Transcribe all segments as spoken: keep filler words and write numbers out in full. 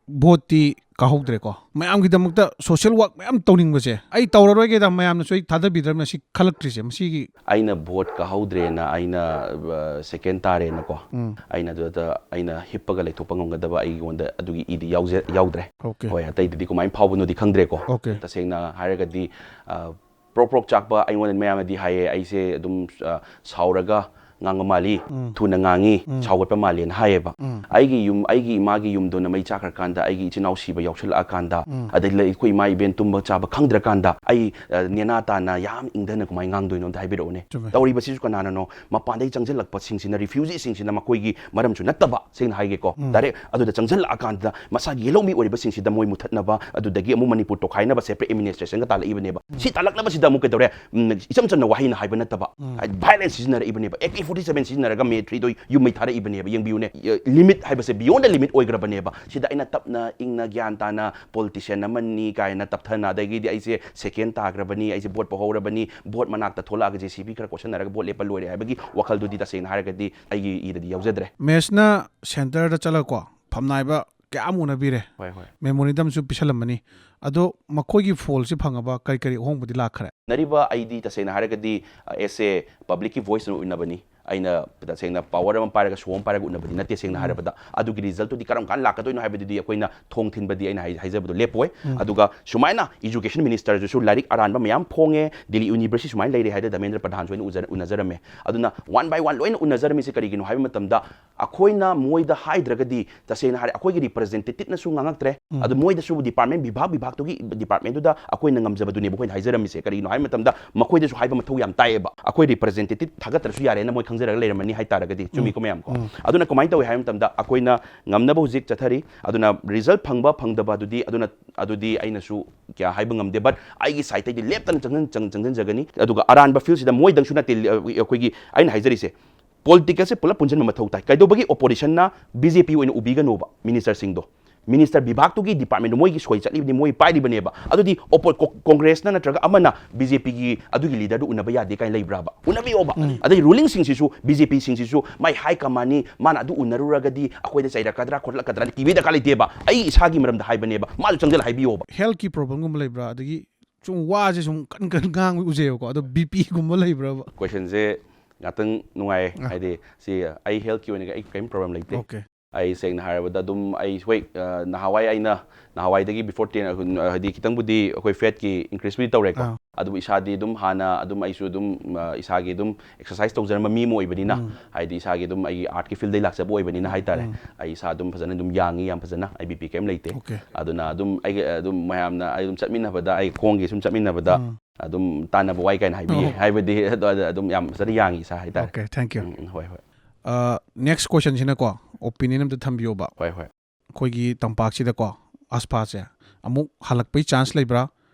ꯚꯣꯠꯇꯤ ꯀꯥꯍꯧꯗ꯭ꯔꯦꯀꯣ꯫ ꯃꯌꯥꯝꯒꯤꯗꯃꯛꯇ social work ꯃꯌꯥꯝ ꯇꯧꯅꯤꯡꯕꯁꯦ, "ꯑꯩ ꯇꯧꯔꯔꯣꯏꯒꯦꯗ, ꯃꯌꯥꯝꯅꯁꯨ ꯑꯩ ꯊꯥꯗꯕꯤꯗ꯭ꯔꯕꯅ" ꯁꯤ ꯈꯜꯂꯛꯇ꯭ꯔꯤꯁꯦ, ꯃꯁꯤꯒꯤ? ꯑꯩꯅ ꯚꯣꯠ ꯀꯥꯍꯧꯗ꯭ꯔꯦꯅ ꯑꯩꯅ ꯁꯦꯀꯦꯟ ꯇꯥꯔꯦꯅꯀꯣ, ꯎꯝ꯫ ꯑꯩꯅ ꯑꯗꯨꯗ ꯑꯩꯅ ꯍꯤꯞꯄꯒ ꯂꯩꯊꯣꯛꯄ ꯉꯝꯒꯗꯕ ꯑꯩꯉꯣꯟꯗ ꯑꯗꯨꯒꯤ ꯏꯗꯤ ꯌꯥꯎꯖ- ꯌꯥꯎꯗ꯭ꯔꯦ꯫ Okay. ꯍꯣꯏ, ꯑꯇꯩꯗꯗꯤ ꯀꯃꯥꯏꯅ ꯐꯥꯎꯕꯅꯣꯗꯤ ꯈꯪꯗ꯭ꯔꯦꯀꯣ꯫ Okay. ꯇꯁꯦꯡꯅ ꯍꯥꯏꯔꯒꯗꯤ ꯑ, ꯄ꯭ꯔꯣꯛ ꯄ꯭ꯔꯣꯛ ꯆꯥꯛꯄ ꯑꯩꯉꯣꯟꯗ ꯃꯌꯥꯝꯅꯗꯤ ꯍꯥꯏꯌꯦ, ꯑꯩꯁꯦ ꯑꯗꯨꯝ ꯑ, ꯁꯥꯎꯔꯒ ꯉꯥꯡꯕ ꯃꯥꯜꯂꯤ, ꯎꯝ꯫ ꯊꯨꯅ ꯉꯥꯡꯉꯤ, ꯎꯝ꯫ ꯁꯥꯎꯒꯠꯄ ꯃꯥꯜꯂꯦꯅ ꯍꯥꯏꯌꯦꯕ꯫ ꯎꯝ꯫ ꯑꯩꯒꯤ ꯌꯨꯝ, ꯑꯩꯒꯤ ꯏꯃꯥꯒꯤ ꯌꯨꯝꯗꯨꯅ ꯃꯩ ꯆꯥꯈ꯭ꯔꯀꯥꯟꯗ, ꯑꯩꯒꯤ ꯏꯆꯤꯟ ꯏꯅꯥꯎ ꯁꯤꯕ ꯌꯥꯎꯁꯜꯂꯛꯑꯀꯥꯟꯗ, ꯎꯝ꯫ ꯑꯗꯩ ꯂꯩ-, ꯑꯩꯈꯣꯏ ꯏꯃꯥ ꯏꯕꯦꯟ ꯇꯨꯝꯕ ꯆꯥꯕ ꯈꯪꯗ꯭ꯔꯀꯥꯟꯗ, ꯑꯩ ꯑ, ꯅꯦꯅꯥ ꯇꯥꯅ ꯌꯥꯝ ꯏꯪꯊꯅ ꯀꯃꯥꯏꯅ ꯉꯥꯡꯗꯣꯏꯅꯣ ꯑꯝꯇ ꯍꯥꯏꯕꯤꯔꯛꯎꯅꯦ꯫ ꯆꯨꯝꯃꯦ꯫ ꯇꯧꯔꯤꯕꯁꯤꯁꯨ ꯀꯅꯥꯅꯅꯣ? ꯃꯄꯥꯟꯗꯒꯤ ꯆꯪꯁꯤꯜꯂꯛꯄꯁꯤꯡꯁꯤꯅ, ꯔꯤꯐ꯭ꯌꯨꯖꯤꯁꯤꯡꯁꯤꯅ, ꯃꯈꯣꯏꯒꯤ ꯃꯔꯝꯁꯨ ꯅꯠꯇꯕ, ꯁꯦꯡꯅ ꯍꯥꯏꯒꯦꯀꯣ, ꯎꯝ꯫ ꯗꯥꯏꯔꯦꯛ ꯑꯗꯨꯗ ꯆꯪꯁꯤꯜꯂꯛꯑꯀꯥꯟꯗ ꯃꯁꯥꯒꯤ ꯌꯦꯜꯍꯧꯃꯤ ꯑꯣꯏꯔꯤꯕꯁꯤꯡꯁꯤꯗ ꯃꯣꯏ ꯃꯨꯊꯠꯅꯕ, ꯑꯗꯨꯗꯒꯤ ꯑꯃꯨꯛ ꯃꯅꯤꯄꯨꯔ ꯇꯣꯈꯥꯏꯅꯕ separate administrationꯒ ꯇꯥꯜꯂꯛꯏꯕꯅꯦꯕ꯫ ꯁꯤ ꯇꯥꯜꯂꯛꯅꯕꯁꯤꯗ ꯑꯃꯨꯛ ꯀꯩꯗꯧꯔꯦ? ꯎꯝ, ꯏꯆꯝ ꯆꯝꯅ ꯋꯥꯍꯩꯅ ꯍꯥꯏꯕ ꯅꯠꯇꯕ, ꯎꯝ꯫ ꯚꯥꯏꯂꯦꯟꯁ ꯁꯤꯖꯤꯟꯅꯔꯛꯏꯕꯅꯦꯕ, ꯑꯦ ꯀꯦ ꯐꯣꯔꯇꯤ ꯁꯚꯦꯟ ꯁꯤꯖꯤꯟꯅꯔꯒ ꯃꯦ ꯊ꯭ꯔꯤꯗꯣ ꯌꯨꯝ ꯃꯩ ꯊꯥꯔꯛꯏꯕꯅꯦꯕ꯫ ꯌꯦꯡꯕꯤꯌꯨꯅꯦ, ꯂꯤꯃꯤꯠ ꯍꯥꯏꯕꯁꯦ beyond the limit ꯑꯣꯏꯈ꯭ꯔꯕꯅꯦꯕ꯫ ꯁꯤꯗ ꯑꯩꯅ ꯇꯞꯅ ꯏꯪꯅ ꯒ꯭ꯌꯥꯟ ꯇꯥꯅ ꯄꯣꯂꯤꯇꯤꯁꯤꯌꯥꯟ ꯑꯃꯅꯤ ꯀꯥꯏꯅ ꯇꯞꯊꯅ, ꯑꯗꯒꯤꯗꯤ ꯑꯩꯁꯦ ꯁꯦꯀꯦꯟ ꯇꯥꯈ꯭ꯔꯕꯅꯤ, ꯑꯩꯁꯦ ꯚꯣꯠ ꯄꯣꯍꯧꯔꯕꯅꯤ, ꯚꯣꯠ ꯃꯅꯥꯛꯇ ꯊꯣꯛꯂꯛꯑꯒ ꯖꯦ ꯁꯤ ꯕꯤ ꯈꯔ ꯀꯣꯠꯁꯟꯅꯔꯒ ꯚꯣꯠ ꯂꯦꯞꯄ ꯂꯣꯏꯔꯦ ꯍꯥꯏꯕꯒꯤ ꯋꯥꯈꯜꯗꯨꯗꯤ ꯇꯁꯦꯡꯅ ꯍꯥꯏꯔꯒꯗꯤ ꯑꯩꯒꯤ ꯏꯗꯗꯤ ꯌꯥꯎꯖꯗ꯭ꯔꯦ꯫ ꯃꯦꯁꯅ ꯁꯦꯟꯇꯔꯗ ꯆꯠꯂꯒꯀꯣ, ꯐꯝꯅꯥꯏꯕ ꯀꯌꯥ ꯑꯃ ꯎꯅꯕꯤꯔꯦ꯫ ꯍꯣꯏ, ꯍꯣꯏ꯫ ꯃꯦꯃꯣꯔꯦꯟꯗꯝꯁꯨ ꯄꯤꯁꯜꯂꯝꯃꯅꯤ꯫ ꯑꯗꯣ ꯃꯈꯣꯏꯒꯤ ꯐꯣꯜꯁꯤ ꯐꯪꯉꯕ ꯀꯔꯤ ꯀꯔꯤ ꯑꯍꯣꯡꯕꯗꯤ ꯂꯥꯛꯈ꯭ꯔꯦ? ꯅꯔꯤꯕ ꯑꯩꯗꯤ ꯇꯁꯦꯡꯅ ꯍꯥꯏꯔꯒꯗꯤ, ꯑ, as a publicꯀꯤ voice ꯑꯣꯏꯅ ꯎꯠꯅꯕꯅꯤ꯫ ꯑꯩꯅ ꯇꯁꯦꯡꯅ power ꯑꯃ ꯄꯥꯏꯔꯒ, show ꯑꯃ ꯄꯥꯏꯔꯒ ꯎꯠꯅꯕꯗꯤ ꯅꯠꯇꯦ, ꯁꯦꯡꯅ ꯎꯝ꯫ ꯍꯥꯏꯔꯕꯗ꯫ ꯑꯗꯨꯒꯤ resultꯇꯨꯗꯤ ꯀꯔꯝ ꯀꯥꯟꯗ ꯂꯥꯛꯀꯗꯣꯏꯅꯣ ꯍꯥꯏꯕꯗꯨꯗꯤ ꯑꯩꯈꯣꯏꯅ ꯊꯣꯡ ꯊꯤꯟꯕꯗꯤ ꯑꯩꯅ ꯍꯥꯏ-, ꯍꯥꯏꯖꯕꯗꯣ ꯂꯦꯞꯄꯣꯏ꯫ ꯎꯝ꯫ ꯑꯗꯨꯒ ꯁꯨꯃꯥꯏꯅ education ministerꯗꯨꯁꯨ ꯂꯥꯏꯔꯤꯛ ꯑꯔꯥꯟꯕ ꯃꯌꯥꯝ ꯐꯣꯡꯉꯦ, ꯗꯤꯜꯂꯤ ꯌꯨꯅꯤꯚꯔꯁꯤꯇꯤ ꯁꯨꯃꯥꯏꯅ ꯂꯩꯔꯦ ꯍꯥꯏꯗꯅ ꯙꯔꯃꯦꯟꯗ꯭ꯔ ꯄ꯭ꯔꯙꯥꯟꯁꯨ ꯑꯩꯅ ꯎꯖ-, ꯎꯅꯖꯔꯝꯃꯦ꯫ ꯑꯗꯨꯅ one by one ꯂꯣꯏꯅ ꯎꯅꯖꯔꯝꯃꯤꯁꯦ ꯀꯔꯤꯒꯤꯅꯣ ꯍꯥꯏꯕ ꯃꯇꯝꯗ, ꯑꯩꯈꯣꯏꯅ ꯃꯣꯏꯗ ꯍꯥꯏꯗ꯭ꯔꯒꯗꯤ, ꯇꯁꯦꯡꯅ ꯍꯥꯏꯔꯦ, ꯑꯩꯈꯣꯏꯒꯤ representativeꯅꯁꯨ ꯉꯥꯡꯉꯛꯇ꯭ꯔꯦ꯫ ꯎꯝ꯫ ꯑꯗꯨ ꯃꯣꯏꯗꯁꯨ department, ꯚꯤꯚꯥꯒ ꯚꯤꯚꯥꯒꯇꯨꯒꯤ departmentꯗꯨꯗ ꯑꯩꯈꯣꯏꯅ ꯉꯝꯖꯕꯗꯨꯅꯦꯕ ꯑꯩꯈꯣꯏꯅ ꯍꯥꯏꯖꯔꯝꯃꯤꯁꯦ꯫ ꯀꯔꯤꯒꯤꯅꯣ ꯍꯥꯏꯕ ꯃꯇꯝꯗ, ꯃꯈꯣꯏꯗꯁꯨ ꯍꯥꯏꯕ ꯃꯊꯧ ꯌꯥꯝ ꯇꯥꯏꯌꯦꯕ꯫ ꯑꯩꯈꯣꯏ representative ꯊꯥꯒꯠꯇ꯭ꯔꯁꯨ ꯌꯥꯔꯦꯅ ꯃꯣꯏ ꯈꯪꯖꯔꯒ ꯂꯩꯔꯝꯃꯅꯤ ꯍꯥꯏ ꯇꯥꯔꯒꯗꯤ꯫ ꯆꯨꯝꯃꯤꯀꯣ, ꯃꯌꯥꯝ ꯀꯣ? ꯎꯝ꯫ ꯑꯗꯨꯅ ꯀꯃꯥꯏꯅ ꯇꯧꯏ ꯍꯥꯏꯕ ꯃꯇꯝꯗ, ꯑꯩꯈꯣꯏꯅ ꯉꯝꯅꯕ ꯍꯧꯖꯤꯛ ꯆꯠꯊꯔꯤ꯫ ꯑꯗꯨꯅ result ꯐꯪꯕ ꯐꯪꯗꯕ ꯑꯗꯨꯗꯤ, ꯑꯗꯨꯅ, ꯑꯗꯨꯗꯤ ꯑꯩꯅꯁꯨ ꯀꯌꯥ ꯍꯥꯏꯕ ꯉꯝꯗꯦ꯫ But ꯑꯩꯒꯤ sideꯇꯩꯗꯤ ꯂꯦꯞꯇꯅ ꯆꯪꯖꯟ-, ꯆꯪ-, ꯆꯪꯖꯟꯖꯒꯅꯤ꯫ ꯑꯗꯨꯒ ꯑꯔꯥꯟꯕ fieldꯁꯤꯗ ꯃꯣꯏꯗꯪꯁꯨ ꯅꯠꯇꯦ, ꯑꯩꯈꯣꯏꯒꯤ, ꯑꯩꯅ ꯍꯥꯏꯖꯔꯤꯁꯦ, politicalꯁꯦ ꯄꯨꯂꯞ ꯄꯨꯟꯁꯤꯟꯕ ꯃꯊꯧ ꯇꯥꯏ꯫ ꯀꯩꯗꯧꯕꯒꯤ oppositionꯅ ꯕꯤ ꯖꯦ ꯄꯤ ꯑꯣꯏꯅ ꯎꯕꯤꯒꯅꯣꯕ ministerꯁꯤꯡꯗꯣ? ꯃꯤꯅꯤꯁꯇꯔ ꯕꯤꯚꯥꯒꯇꯨꯒꯤ ꯗꯤꯄꯥꯔꯠꯃꯦꯟꯗꯨ ꯃꯣꯏꯒꯤ ꯁꯣꯏ ꯆꯠꯂꯤꯕꯅꯤ, ꯃꯣꯏ ꯄꯥꯏꯔꯤꯕꯅꯦꯕ꯫ ꯑꯗꯨꯗꯤ ꯑꯣꯄꯣ-, ꯀꯣ-, ꯀꯣꯡꯒ꯭ꯔꯦꯁꯅ ꯅꯠꯇ꯭ꯔꯒ ꯑꯃꯅ ꯕꯤ ꯖꯦ ꯄꯤꯒꯤ ꯑꯗꯨꯒꯤ ꯂꯤꯗꯔꯗꯨ ꯎꯅꯕ ꯌꯥꯗꯦ ꯀꯥꯏꯅ ꯂꯩꯕ꯭ꯔꯥꯕ? ꯎꯅꯕꯤꯌꯣꯕ꯫ ꯑꯗꯩ ꯔꯨꯂꯤꯡꯁꯤꯡꯁꯤꯁꯨ, ꯕꯤ ꯖꯦ ꯄꯤꯁꯤꯡꯁꯤꯁꯨ ꯃꯥꯏ ꯍꯥꯏ ꯀꯃꯥꯟꯅꯤ, ꯃꯥꯅ ꯑꯗꯨ ꯎꯅꯔꯨꯔꯒꯗꯤ ꯑꯩꯈꯣꯏꯗ ꯆꯩꯔꯛꯀꯗ꯭ꯔꯥ ꯈꯣꯠꯂꯛꯀꯗ꯭ꯔꯥ ꯀꯤꯕꯒꯤ ꯗꯔꯀꯥꯔ ꯂꯩꯇꯦꯕ꯫ ꯑꯩ ꯏꯁꯥꯒꯤ ꯃꯔꯝꯗ ꯍꯥꯏꯕꯅꯦꯕ, ꯃꯥꯁꯨ ꯆꯪꯁꯤꯜꯂ ꯍꯥꯏꯕꯤꯌꯣꯕ꯫ ꯍꯦꯜꯊꯀꯤ ꯄ꯭ꯔꯣꯕ꯭ꯂꯦꯝꯒꯨꯝꯕ ꯂꯩꯕ꯭ꯔꯥ? ꯑꯗꯒꯤ ꯁꯨꯝ ꯋꯥꯁꯦ ꯁꯨꯝ ꯀꯟ ꯀꯟ ꯉꯥꯡꯕ ꯎꯖꯩꯌꯦꯕꯀꯣ, ꯑꯗꯣ ꯕꯤ ꯄꯤꯒꯨꯝꯕ ꯂꯩꯕ꯭ꯔꯕ? ꯀꯣꯏꯁꯟꯁꯦ ꯉꯥꯛꯇꯪ ꯅꯨꯡꯉꯥꯏꯌꯦ꯫ ꯑꯥ꯫ ꯍꯥꯏꯗꯤ ꯁꯤ ꯑꯩ ꯍꯦꯜꯊꯀꯤ ꯑꯣꯏꯅ ꯑꯩ ꯀꯔꯤꯝ ꯄ꯭ꯔꯣꯕ꯭ꯂꯦꯝ ꯂꯩꯇꯦ꯫ ꯑꯣꯀꯦ꯫ ꯑꯩ ꯁꯦꯡꯅ ꯍꯥꯏꯔꯕꯗ ꯑꯗꯨꯝ ꯑꯩ ꯍꯣꯏ, ꯑ, ꯅꯍꯥꯟꯋꯥꯏ ꯑꯩꯅ, ꯅꯍꯥꯟꯋꯥꯏꯗꯒꯤ before ten, ꯑ, ꯍꯥꯏꯗꯤ ꯈꯤꯇꯪꯕꯨꯗꯤ ꯑꯩꯈꯣꯏ ꯐꯦꯠꯀꯤ ꯏꯟꯀ꯭ꯔꯤꯁꯄꯨꯗꯤ ꯇꯧꯔꯦꯀꯣ꯫ ꯑꯥ꯫ ꯑꯗꯨꯕꯨ ꯏꯁꯥꯗꯤ ꯑꯗꯨꯝ ꯍꯥꯟꯅ ꯑꯗꯨꯝ ꯑꯩꯁꯨ ꯑꯗꯨꯝ, ꯑ, ꯏꯁꯥꯒꯤ ꯑꯗꯨꯝ ꯑꯦꯛꯁꯔꯁꯥꯏꯁ ꯇꯧꯖꯔꯝꯕ ꯃꯤ ꯑꯃ ꯑꯣꯏꯕꯅꯤꯅ, ꯎꯝ꯫ ꯍꯥꯏꯗꯤ ꯏꯁꯥꯒꯤ ꯑꯗꯨꯝ ꯑꯩꯒꯤ ꯑꯥꯔꯠꯀꯤ ꯐꯤꯜꯗ ꯂꯥꯛꯆꯕ ꯑꯣꯏꯕꯅꯤꯅ ꯍꯥꯏꯇꯥꯔꯦ꯫ ꯎꯝ꯫ ꯑꯩ ꯏꯁꯥ ꯑꯗꯨꯝ ꯐꯖꯅ ꯑꯗꯨꯝ ꯌꯥꯡꯉꯤ, ꯌꯥꯝ ꯐꯖꯅ, ꯑꯩ ꯕꯤ ꯄꯤ ꯀꯔꯤꯝ ꯂꯩꯇꯦ꯫ ꯑꯣꯀꯦ꯫ ꯑꯗꯨꯅ ꯑꯗꯨꯝ ꯑꯩꯒꯤ ꯑꯗꯨꯝ ꯃꯌꯥꯝꯅ ꯑꯩ ꯑꯗꯨꯝ ꯆꯠꯃꯤꯟꯅꯕꯗ, ꯑꯩ ꯈꯣꯡꯒꯤ ꯁꯨꯝ ꯆꯠꯃꯤꯟꯅꯕꯗ ꯎꯝ꯫ ꯑꯗꯨꯝ ꯇꯥꯟꯅꯕ ꯋꯥꯏ ꯀꯥꯏꯅ ꯍꯥꯏꯕꯤꯌꯦ꯫ ꯑꯣ꯫ ꯍꯥꯏꯕꯗꯤ ꯑꯗꯨ, ꯑꯗꯨ ꯑꯗꯨꯝ ꯌꯥꯝ ꯐꯖꯅ ꯌꯥꯡꯉꯤ ꯏꯁꯥ ꯍꯥꯏꯇꯥꯔꯦ꯫ Okay, thank you꯫ ꯎꯝ, ꯎꯝ, ꯍꯣꯏ, ꯍꯣꯏ꯫ ꯑ, ꯅꯦꯛꯁ ꯀꯣꯏꯁꯟꯁꯤꯅꯀꯣ, ꯑꯣꯄꯤꯅꯤꯌꯟ ꯑꯝꯇ ꯊꯝꯕꯤꯌꯣꯕ꯫ ꯍꯣꯏ, ꯍꯣꯏ꯫ ꯑꯩꯈꯣꯏꯒꯤ ꯇꯝꯄꯥꯛꯁꯤꯗꯀꯣ, ꯑꯁꯐꯥꯁꯦ ꯑꯃꯨꯛ ꯍꯜꯂꯛꯄꯩ ꯆꯥꯟꯁ ꯂꯩꯕ꯭ꯔꯥ?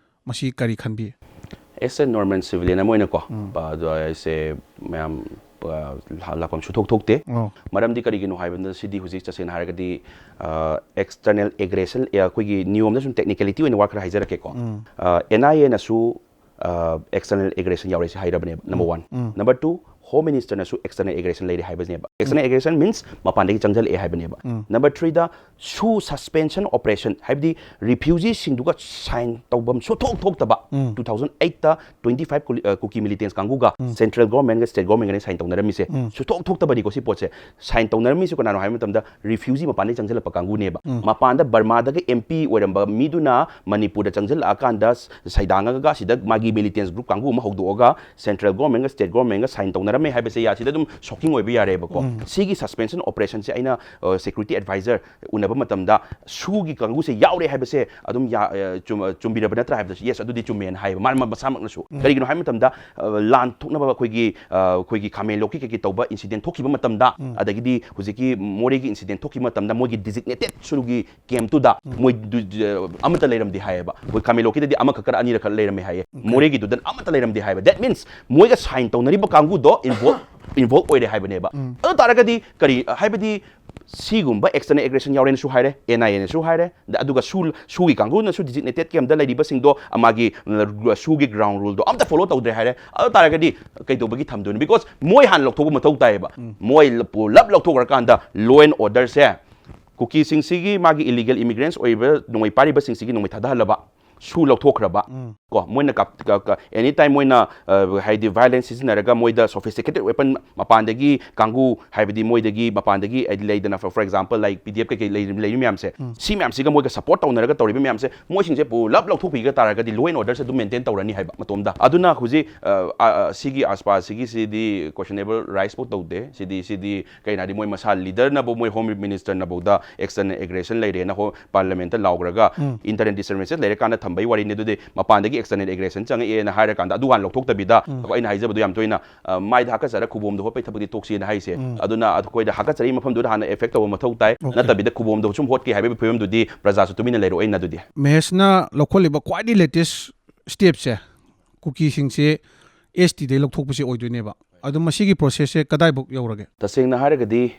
ꯃꯁꯤ ꯀꯔꯤ ꯈꯟꯕꯤ? As a normal civilian ꯑꯃ ꯑꯣꯏꯅꯀꯣ, ꯎꯝ꯫ ꯑꯗꯣ ꯑꯩꯁꯦ ꯃꯌꯥꯝ, ꯑ, ꯂꯥ-, ꯂꯥꯛꯐꯝ ꯁꯨꯊꯣꯛ ꯊꯣꯛꯇꯦ꯫ ꯑꯣ꯫ ꯃꯔꯝꯗꯤ ꯀꯔꯤꯒꯤꯅꯣ ꯍꯥꯏꯕꯗ ꯁꯤꯗꯤ ꯍꯧꯖꯤꯛ ꯇꯁꯦꯡꯅ ꯍꯥꯏꯔꯒꯗꯤ, ꯑ, external aggression, ꯑ, ꯑꯩꯈꯣꯏꯒꯤ ꯅꯤꯌꯣꯝꯗ ꯁꯨꯝ technicality ꯑꯣꯏꯅ ꯋꯥ ꯈꯔ ꯍꯥꯏꯖꯔꯛꯀꯦꯀꯣ꯫ ꯎꯝ꯫ ꯑ, N I A ꯅꯁꯨ, ꯑ, external aggression ꯌꯥꯎꯔꯦ ꯁꯤ ꯍꯥꯏꯔꯕꯅꯦꯕ, number one꯫ ꯎꯝ꯫ Number two, Home Minister ꯅꯁꯨ external aggression ꯂꯩꯔꯦ ꯍꯥꯏꯕꯅꯦꯕ꯫ External aggression means ꯃꯄꯥꯟꯗꯒꯤ ꯆꯪꯁꯤꯜꯂꯛꯑꯦ ꯍꯥꯏꯕꯅꯦꯕ꯫ ꯎꯝ꯫ Number three ꯗ ꯁꯨ suspension operation, ꯍꯥꯏꯕꯗꯤ refugee ꯁꯤꯡꯗꯨꯒ sign ꯇꯧꯐꯝ ꯁꯨꯊꯣꯛ ꯊꯣꯛꯇꯕ, ꯎꯝ꯫ two thousand eight ꯇ twenty five ꯀꯨꯂꯤ-, ꯑ, ꯀꯨꯀꯤ militants ꯀꯥꯡꯕꯨꯒ ꯎꯝ꯫ central government ꯒ state government ꯒꯅ sign ꯇꯧꯅꯔꯝꯃꯤꯁꯦ꯫ ꯎꯝ꯫ ꯁꯨꯊꯣꯛ ꯊꯣꯛꯇꯕꯅꯤꯀꯣ ꯁꯤ ꯄꯣꯠꯁꯦ꯫ Sign ꯇꯧꯅꯔꯝꯃꯤꯁꯦ ꯀꯅꯥꯅꯣ ꯍꯥꯏꯕ ꯃꯇꯝꯗ refugee ꯃꯄꯥꯟꯗꯒꯤ ꯆꯪꯁꯤꯜꯂꯛꯄ ꯀꯥꯡꯕꯨꯅꯦꯕ꯫ ꯎꯝ꯫ ꯃꯄꯥꯟꯗ ꯕꯔꯃꯥꯗꯒ M P ꯑꯣꯏꯔꯝꯕ ꯃꯤꯗꯨꯅ ꯃꯅꯤꯄꯨꯔꯗ ꯆꯪꯁꯤꯜꯂꯛꯑꯀꯥꯟꯗ ꯁꯩꯗꯥꯡꯉꯒ ꯁꯤꯗ ꯃꯥꯒꯤ militants group ꯀꯥꯡꯕꯨ ꯑꯃ ꯍꯧꯗꯣꯛꯑꯒ central government ꯒ state government ꯒ sign ꯇꯧꯅꯔꯝꯃꯦ ꯍꯥꯏꯕꯁꯦ ꯌꯥ-, ꯁꯤꯗ ꯑꯗꯨꯝ shocking ꯑꯣꯏꯕ ꯌꯥꯔꯦꯕꯀꯣ꯫ ꯎꯝ꯫ ꯁꯤꯒꯤ suspension operation ꯁꯦ ꯑꯩꯅ, ꯑ, security advisor ꯎꯅꯕ ꯃꯇꯝꯗ ꯁꯨꯒꯤ ꯀꯥꯡꯕꯨꯁꯦ ꯌꯥꯎꯔꯦ ꯍꯥꯏꯕꯁꯦ ꯑꯗꯨꯝ ꯌꯥ-, ꯑ, ꯆꯨꯝ-, ꯑ, ꯆꯨꯝꯕꯤꯔꯕ ꯅꯠꯇ꯭ꯔꯥ ꯍꯥꯏꯕꯗ, yes, ꯑꯗꯨꯗꯤ ꯆꯨꯝꯃꯦꯅ ꯍꯥꯏꯌꯦꯕ ꯃꯥ ꯃꯁꯥꯃꯛꯅꯁꯨ꯫ ꯀꯔꯤꯒꯤꯅꯣ ꯍꯥꯏꯕ ꯃꯇꯝꯗ, ꯑ, ꯂꯥꯟ ꯊꯣꯛꯅꯕ ꯑꯩꯈꯣꯏꯒꯤ, ꯑ, ꯑꯩꯈꯣꯏꯒꯤ ꯈꯥꯃꯦꯟ ꯂꯣꯛꯀꯤ ꯀꯩꯀꯩ ꯇꯧꯕ incident ꯊꯣꯛꯈꯤꯕ ꯃꯇꯝꯗ, ꯑꯗꯒꯤꯗꯤ ꯍꯧꯖꯤꯛꯀꯤ ꯃꯣꯔꯦꯒꯤ incident ꯊꯣꯛꯈꯤꯕ ꯃꯇꯝꯗ ꯃꯣꯏꯒꯤ designated ꯁꯨꯒꯤ camp ꯇꯨꯗ ꯃꯣꯏ ꯑꯃꯠꯇ ꯂꯩꯔꯝꯗꯦ ꯍꯥꯏꯌꯦꯕ꯫ ꯑꯩꯈꯣꯏ ꯈꯥꯃꯦꯟ ꯂꯣꯛꯀꯤꯗꯗꯤ ꯑꯃꯈꯛ ꯈꯔ ꯑꯅꯤꯔꯛ ꯈꯔ ꯂꯩꯔꯝꯃꯦ ꯍꯥꯏꯌꯦ꯫ ꯃꯣꯔꯦꯒꯤꯗꯨꯗ ꯑꯃꯠꯇ ꯂꯩꯔꯝꯗꯦ ꯍꯥꯏꯕ꯫ That means ꯃꯣꯏꯒ sign ꯇꯧꯅꯔꯤꯕ ꯀꯥꯡꯕꯨꯗꯣ involve, involve ꯑꯣꯏꯔꯦ ꯍꯥꯏꯕꯅꯦꯕ꯫ ꯑꯗꯨ ꯇꯥꯔꯒꯗꯤ ꯀꯔꯤ, ꯍꯥꯏꯕꯗꯤ ꯁꯤꯒꯨꯝꯕ external aggression ꯌꯥꯎꯔꯦꯅꯁꯨ ꯍꯥꯏꯔꯦ, ꯑꯦꯟ ꯑꯥꯏ ꯑꯦꯅꯁꯨ ꯍꯥꯏꯔꯦ, ꯑꯗ-, ꯑꯗꯨꯒ ꯁꯨ, ꯁꯨꯒꯤ ꯀꯥꯡꯕꯨꯅꯁꯨ designated campꯇ ꯂꯩꯔꯤꯕꯁꯤꯡꯗꯣ ꯃꯥꯒꯤ, ꯑ, ꯁꯨꯒꯤ ground ruleꯗꯣ ꯑꯝꯇ follow ꯇꯧꯗ꯭ꯔꯦ ꯍꯥꯏꯔꯦ꯫ ꯑꯗꯨ ꯇꯥꯔꯒꯗꯤ ꯀꯩꯗꯧꯕꯒꯤ ꯊꯝꯗꯣꯏꯅꯣ? Because ꯃꯣꯏ ꯍꯥꯟꯅ ꯂꯧꯊꯣꯛꯄ ꯃꯊꯧ ꯇꯥꯏꯌꯦꯕ꯫ ꯎꯝ꯫ ꯃꯣꯏ ꯄꯨꯂꯞ ꯂꯧꯊꯣꯛꯈ꯭ꯔꯀꯥꯟꯗ law and orderꯁꯦ ꯀꯨꯀꯤꯁꯤꯡꯁꯤꯒꯤ ꯃꯥꯒꯤ illegal immigrants ꯑꯣꯏꯕ ꯅꯣꯡꯃꯩ ꯄꯥꯏꯔꯤꯕꯁꯤꯡꯁꯤꯒꯤ ꯅꯣꯡꯃꯩ ꯊꯥꯗꯍꯜꯂꯕ, ꯁꯨ ꯂꯧꯊꯣꯛꯈ꯭ꯔꯕ, ꯎꯝ꯫ ꯀꯣ, ꯃꯣꯏꯅ ꯀꯥꯞ-, ꯀ-, ꯀ-, any time ꯃꯣꯏꯅ, ꯑ, ꯍꯥꯏꯗꯤ violence ꯁꯤꯖꯤꯟꯅꯔꯒ ꯃꯣꯏꯗ sophisticated weapon ꯃꯄꯥꯟꯗꯒꯤ ꯀꯥꯡꯕꯨ, ꯍꯥꯏꯕꯗꯤ ꯃꯣꯏꯗꯒꯤ ꯃꯄꯥꯟꯗꯒꯤ, ꯍꯥꯏꯗꯤ ꯂꯩꯗꯅ, for, for example, like, P D F ꯀꯩꯀꯩ ꯂꯩꯔꯤ, ꯂꯩꯔꯤ ꯃꯌꯥꯝꯁꯦ, ꯎꯝ꯫ ꯁꯤ ꯃꯌꯥꯝꯁꯤꯒ ꯃꯣꯏꯒ support ꯇꯧꯅꯔꯒ ꯇꯧꯔꯤꯕ ꯃꯌꯥꯝꯁꯦ, ꯃꯣꯏꯁꯤꯡꯁꯦ ꯄꯨꯂꯞ ꯂꯧꯊꯣꯛꯄꯤꯒ ꯇꯥꯔꯒꯗꯤ law and orderꯁꯦ ꯑꯗꯨꯝ maintain ꯇꯧꯔꯅꯤ ꯍꯥꯏꯕ ꯃꯇꯣꯝꯗ꯫ ꯑꯗꯨꯅ ꯍꯧꯖꯤꯛ, ꯑ, ꯑ, ꯑ, ꯁꯤꯒꯤ ꯑꯁꯄꯥ ꯁꯤꯒꯤꯁꯤꯗꯤ questionable rise ꯐꯥꯎ ꯇꯧꯗꯦ꯫ ꯁꯤꯗꯤ, ꯁꯤꯗꯤ ꯀꯩꯅꯣ ꯍꯥꯏꯗꯤ ꯃꯣꯏ ꯃꯁꯥ leaderꯅꯕꯨ, ꯃꯣꯏ home ministerꯅꯕꯨꯗ external aggression ꯂꯩꯔꯦꯅ ꯍꯣ-, parliamentꯇ ꯂꯥꯎꯈ꯭ꯔꯒ, ꯎꯝ꯫ Interim disarmament ꯂꯩꯔꯀꯥꯟꯗ ꯊꯝꯕꯩ ꯋꯥꯔꯤꯅꯤ꯫ ꯑꯗꯨꯗꯤ ꯃꯄꯥꯟꯗꯒꯤ external aggression ꯆꯪꯉꯛꯑꯦꯅ ꯍꯥꯏꯔꯀꯥꯟꯗ ꯑꯗꯨ ꯍꯥꯟꯅ ꯂꯧꯊꯣꯛꯇꯕꯤꯗ, ꯎꯝ꯫ ꯑꯩꯈꯣꯏ, ꯑꯩꯅ ꯍꯥꯏꯖꯕꯗꯣ ꯌꯥꯝ ꯇꯣꯏꯅ, ꯑ, ꯃꯥꯏꯗ ꯍꯥꯀꯠꯆꯔ ꯈꯨꯕꯣꯝꯗ ꯍꯣꯠꯄꯩ ꯊꯕꯛꯇꯤ ꯇꯣꯛꯁꯤꯅ ꯍꯥꯏꯁꯦ꯫ ꯎꯝ꯫ ꯑꯗꯨꯅ ꯑꯩꯈꯣꯏꯗ ꯍꯥꯀꯠꯆꯔꯤ ꯃꯐꯝꯗꯨꯗ ꯍꯥꯟꯅ effect ꯇꯧꯕ ꯃꯊꯧ ꯇꯥꯏ꯫ Okay꯫ ꯅꯠꯇꯕꯤꯗ ꯈꯨꯕꯣꯝꯗ ꯁꯨꯝ ꯍꯣꯠꯀꯦ ꯍꯥꯏꯕꯒꯤ ꯐꯤꯕꯝꯗꯨꯗꯤ ꯄ꯭ꯔꯖꯥꯁꯨ ꯇꯨꯃꯤꯟꯅ ꯂꯩꯔꯣꯏꯅ ꯑꯗꯨꯗꯤ꯫ ꯃꯍꯦꯁꯅ ꯂꯧꯈꯠꯂꯤꯕ ꯈ꯭ꯋꯥꯏꯗꯒꯤ latest stepꯁꯦ ꯀꯨꯀꯤꯁꯤꯡꯁꯦ ꯑꯦꯁ ꯇꯤꯗꯩ ꯂꯧꯊꯣꯛꯄꯁꯦ ꯑꯣꯏꯗꯣꯏꯅꯦꯕ꯫ ꯑꯗꯣ ꯃꯁꯤꯒꯤ processꯁꯦ ꯀꯗꯥꯏꯐꯥꯎ ꯌꯧꯔꯒꯦ? ꯇꯁꯦꯡꯅ ꯍꯥꯏꯔꯒꯗꯤ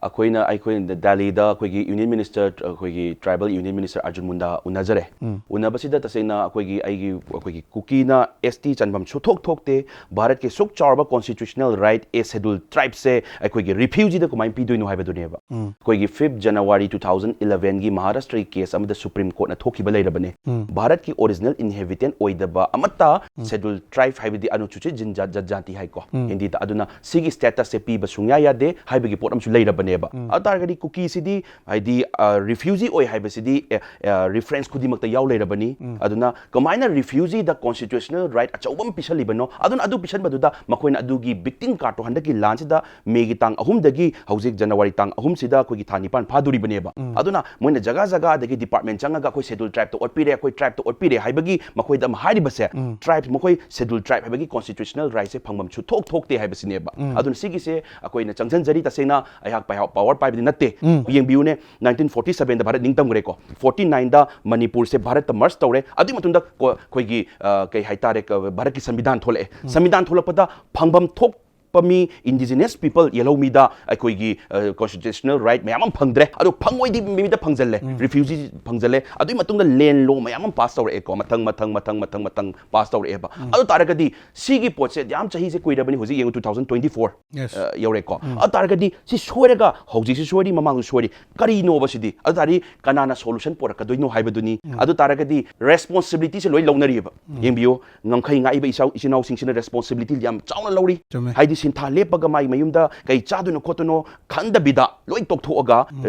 ꯑꯩꯈꯣꯏꯅ, ꯑꯩꯈꯣꯏꯅ ꯗꯦꯜꯂꯤꯗ ꯑꯩꯈꯣꯏꯒꯤ Union Minister, ꯑꯩꯈꯣꯏꯒꯤ tribal Union Minister ꯑꯔꯖꯨꯟ ꯃꯨꯟꯗꯥ ꯎꯅꯖꯔꯦ꯫ ꯎꯝ꯫ ꯎꯅꯕꯁꯤꯗ ꯇꯁꯦꯡꯅ ꯑꯩꯈꯣꯏꯒꯤ, ꯑꯩꯒꯤ, ꯑꯩꯈꯣꯏꯒꯤ ꯀꯨꯀꯤꯅ ꯑꯦꯁ ꯇꯤ ꯆꯟꯐꯝ ꯁꯨꯊꯣꯛ ꯊꯣꯛꯇꯦ, ꯚꯥꯔꯠꯀꯤ ꯁꯨꯛ ꯆꯥꯎꯔꯕ constitutional right as schedule tribeꯁꯦ ꯑꯩꯈꯣꯏꯒꯤ refugeeꯗ ꯀꯃꯥꯏꯅ ꯄꯤꯗꯣꯏꯅꯣ ꯍꯥꯏꯕꯗꯨꯅꯦꯕ꯫ ꯎꯝ꯫ ꯑꯩꯈꯣꯏꯒꯤ fifth January two thousand elevenꯒꯤ ꯃꯍꯥꯔꯥꯁꯇ꯭ꯔꯒꯤ case ꯑꯃꯗ Supreme Courtꯅ ꯊꯣꯛꯈꯤꯕ ꯂꯩꯔꯕꯅꯦ꯫ ꯎꯝ꯫ ꯚꯥꯔꯠꯀꯤ original inhabitant ꯑꯣꯏꯗꯕ ꯑꯃꯠꯇ ꯎꯝ꯫ Schedule tribe ꯍꯥꯏꯕꯗꯤ ꯑꯅꯨꯁꯨꯆꯤꯠ ꯖꯤꯟ ꯖꯥ-, ꯖꯥ-, ꯖꯥꯇꯤ ꯍꯥꯏꯀꯣ, ꯎꯝ꯫ ꯍꯤꯟꯗꯤꯗ꯫ ꯑꯗꯨꯅ ꯁꯤꯒꯤ statusꯁꯦ ꯄꯤꯕ ꯁꯨꯡꯌꯥ ꯌꯥꯗꯦ ꯍꯥꯏꯕꯒꯤ ꯄꯣꯠ ꯑꯃꯁꯨ ꯂꯩꯔꯕꯅꯦꯕ꯫ ꯎꯝ꯫ ꯑꯗꯨ ꯇꯥꯔꯒꯗꯤ ꯀꯨꯀꯤꯁꯤꯗꯤ ꯍꯥꯏꯗꯤ, ꯑ, refugee ꯑꯣꯏ ꯍꯥꯏꯕꯁꯤꯗꯤ, ꯑꯦ, ꯑ, reference ꯈꯨꯗꯤꯡꯃꯛꯇ ꯌꯥꯎ ꯂꯩꯔꯕꯅꯤ꯫ ꯎꯝ꯫ ꯑꯗꯨꯅ ꯀꯃꯥꯏꯅ refugeeꯗ constitutional right ꯑꯆꯧꯕ ꯑꯃ ꯄꯤꯁꯜꯂꯤꯕꯅꯣ? ꯑꯗꯨꯅ ꯑꯗꯨ ꯄꯤꯁꯟꯕꯗꯨꯗ ꯃꯈꯣꯏꯅ ꯑꯗꯨꯒꯤ visiting cardꯇꯣ ꯍꯟꯗꯛꯀꯤ ꯂꯥꯟꯁꯤꯗ ꯃꯦꯒꯤ ꯇꯥꯡ ꯑꯍꯨꯝꯗꯒꯤ ꯍꯧꯖꯤꯛ ꯖꯅꯋꯥꯔꯤ ꯇꯥꯡ ꯑꯍꯨꯝꯁꯤꯗ ꯑꯩꯈꯣꯏꯒꯤ ꯊꯥ ꯅꯤꯄꯥꯟ ꯐꯥꯗꯣꯔꯤꯕꯅꯦꯕ꯫ ꯎꯝ꯫ ꯑꯗꯨꯅ ꯃꯣꯏꯅ ꯖꯒꯥ ꯖꯒꯥꯗꯒꯤ department ꯆꯪꯉꯒ ꯑꯩꯈꯣꯏ Schedule Tribeꯇ ꯑꯣꯠꯄꯤꯔꯦ, ꯑꯩꯈꯣꯏ tribeꯇ ꯑꯣꯠꯄꯤꯔꯦ ꯍꯥꯏꯕꯒꯤ ꯃꯈꯣꯏꯗ ꯑꯃ ꯍꯥꯏꯔꯤꯕꯁꯦ, ꯎꯝ꯫ Tribe, ꯃꯈꯣꯏ Schedule Tribe ꯍꯥꯏꯕꯒꯤ constitutional rightꯁꯦ ꯐꯪꯐꯝ ꯁꯨꯊꯣꯛ ꯊꯣꯛꯇꯦ ꯍꯥꯏꯕꯁꯤꯅꯦꯕ꯫ ꯎꯝ꯫ ꯑꯗꯨꯅ ꯁꯤꯒꯤꯁꯦ ꯑꯩꯈꯣꯏꯅ ꯆꯪꯁꯤꯟꯖꯔꯤ꯫ ꯇꯁꯦꯡꯅ ꯑꯩꯍꯥꯛ ꯄꯥꯏꯍꯥꯎ-, power ꯄꯥꯏꯕꯗꯤ ꯅꯠꯇꯦ꯫ ꯎꯝ꯫ ꯌꯦꯡꯕꯤꯌꯨꯅꯦ, nineteen forty sevenꯗ ꯚꯥꯔꯠ ꯅꯤꯡꯇꯝꯈ꯭ꯔꯦꯀꯣ, forty nineꯗ ꯃꯅꯤꯄꯨꯔꯁꯦ ꯚꯥꯔꯠꯇ merge ꯇꯧꯔꯦ꯫ ꯑꯗꯨꯒꯤ ꯃꯇꯨꯡꯗ ꯀꯣ-, ꯑꯩꯈꯣꯏꯒꯤ, ꯑ, ꯀꯩ ꯍꯥꯏꯇꯥꯔꯦ, ꯀ-, ꯚꯥꯔꯠꯀꯤ ꯁꯪꯕꯤꯙꯥꯟ ꯊꯣꯛꯂꯛꯑꯦ꯫ ꯎꯝ꯫ ꯁꯪꯕꯤꯙꯥꯟ ꯊꯣꯛꯂꯛꯄꯗ ꯐꯪꯐꯝ ꯊꯣꯛ ꯄ ꯃꯤ, indigenous people, ꯌꯦꯜꯍꯧꯃꯤꯗ ꯑꯩꯈꯣꯏꯒꯤ ꯀꯣꯟꯁꯇꯤꯇ꯭ꯌꯨꯁꯅꯦꯜ ꯔꯥꯏꯠ ꯃꯌꯥꯝ ꯑꯃ ꯐꯪꯗ꯭ꯔꯦ꯫ ꯑꯗꯣ ꯐꯪꯉꯣꯏꯗꯤ ꯃꯤꯗ ꯐꯪꯖꯜꯂꯦ, ꯔꯤꯐ꯭ꯌꯨꯖꯤ ꯐꯪꯖꯜꯂꯦ꯫ ꯑꯗꯨꯒꯤ ꯃꯇꯨꯡꯗ ꯂꯦꯟ ꯂꯣ ꯃꯌꯥꯝ ꯑꯃ ꯄꯥꯁ ꯇꯧꯔꯛꯑꯦꯀꯣ, ꯃꯊꯪ ꯃꯊꯪ ꯃꯊꯪ ꯃꯊꯪ ꯃꯊꯪ ꯄꯥꯁ ꯇꯧꯔꯛꯑꯦꯕ꯫ ꯑꯗꯨ ꯇꯥꯔꯒꯗꯤ ꯁꯤꯒꯤ ꯄꯣꯠꯁꯦ ꯌꯥꯝ, ꯆꯍꯤꯁꯦ ꯀꯨꯏꯔꯕꯅꯤ, ꯍꯧꯖꯤꯛ ꯌꯦꯡꯉꯨ, two thousand twenty four, yes, ꯌꯧꯔꯦꯀꯣ꯫ ꯑꯗꯨ ꯇꯥꯔꯒꯗꯤ ꯁꯤ ꯁꯣꯏꯔꯒ ꯍꯧꯖꯤꯛꯁꯨ ꯁꯣꯏꯔꯤ, ꯃꯃꯥꯡꯁꯨ ꯁꯣꯏꯔꯤ, ꯀꯔꯤꯅꯣꯕ ꯁꯤꯗꯤ? ꯑꯗꯨ ꯇꯥꯔꯗꯤ ꯀꯅꯥꯅ ꯁꯣꯂꯨꯁꯟ ꯄꯣꯔꯛꯀꯗꯣꯏꯅꯣ ꯍꯥꯏꯕꯗꯨꯅꯤ꯫ ꯑꯗꯨ ꯇꯥꯔꯒꯗꯤ ꯔꯦꯁꯄꯣꯟꯁꯤꯕꯤꯂꯤꯇꯤꯁꯦ ꯂꯣꯏ ꯂꯧꯅꯔꯤꯕ꯫ ꯌꯦꯡꯕꯤꯌꯨ, ꯉꯝꯈꯩ ꯉꯥꯛꯏꯕ ꯏꯆꯥꯎ-, ꯏꯆꯤꯟ ꯏꯅꯥꯎꯁꯤꯡꯁꯤꯅ ꯔꯦꯁꯄꯣꯟꯁꯤꯕꯤꯂꯤꯇꯤ ꯌꯥꯝ ꯆꯥꯎꯅ ꯂꯧꯔꯤ꯫ ꯆꯨꯝꯃꯦ꯫ ꯍꯥꯏꯗꯤ ꯁꯤꯟꯊꯥ ꯂꯦꯞꯄꯒ ꯃꯥꯒꯤ ꯃꯌꯨꯝꯗ ꯀꯩ ꯆꯥꯗꯣꯏꯅꯣ ꯈꯣꯠꯇꯣꯏꯅꯣ ꯈꯟꯗꯕꯤꯗ ꯂꯣꯏ ꯇꯣꯛꯊꯣꯛꯑꯒ, ꯑ,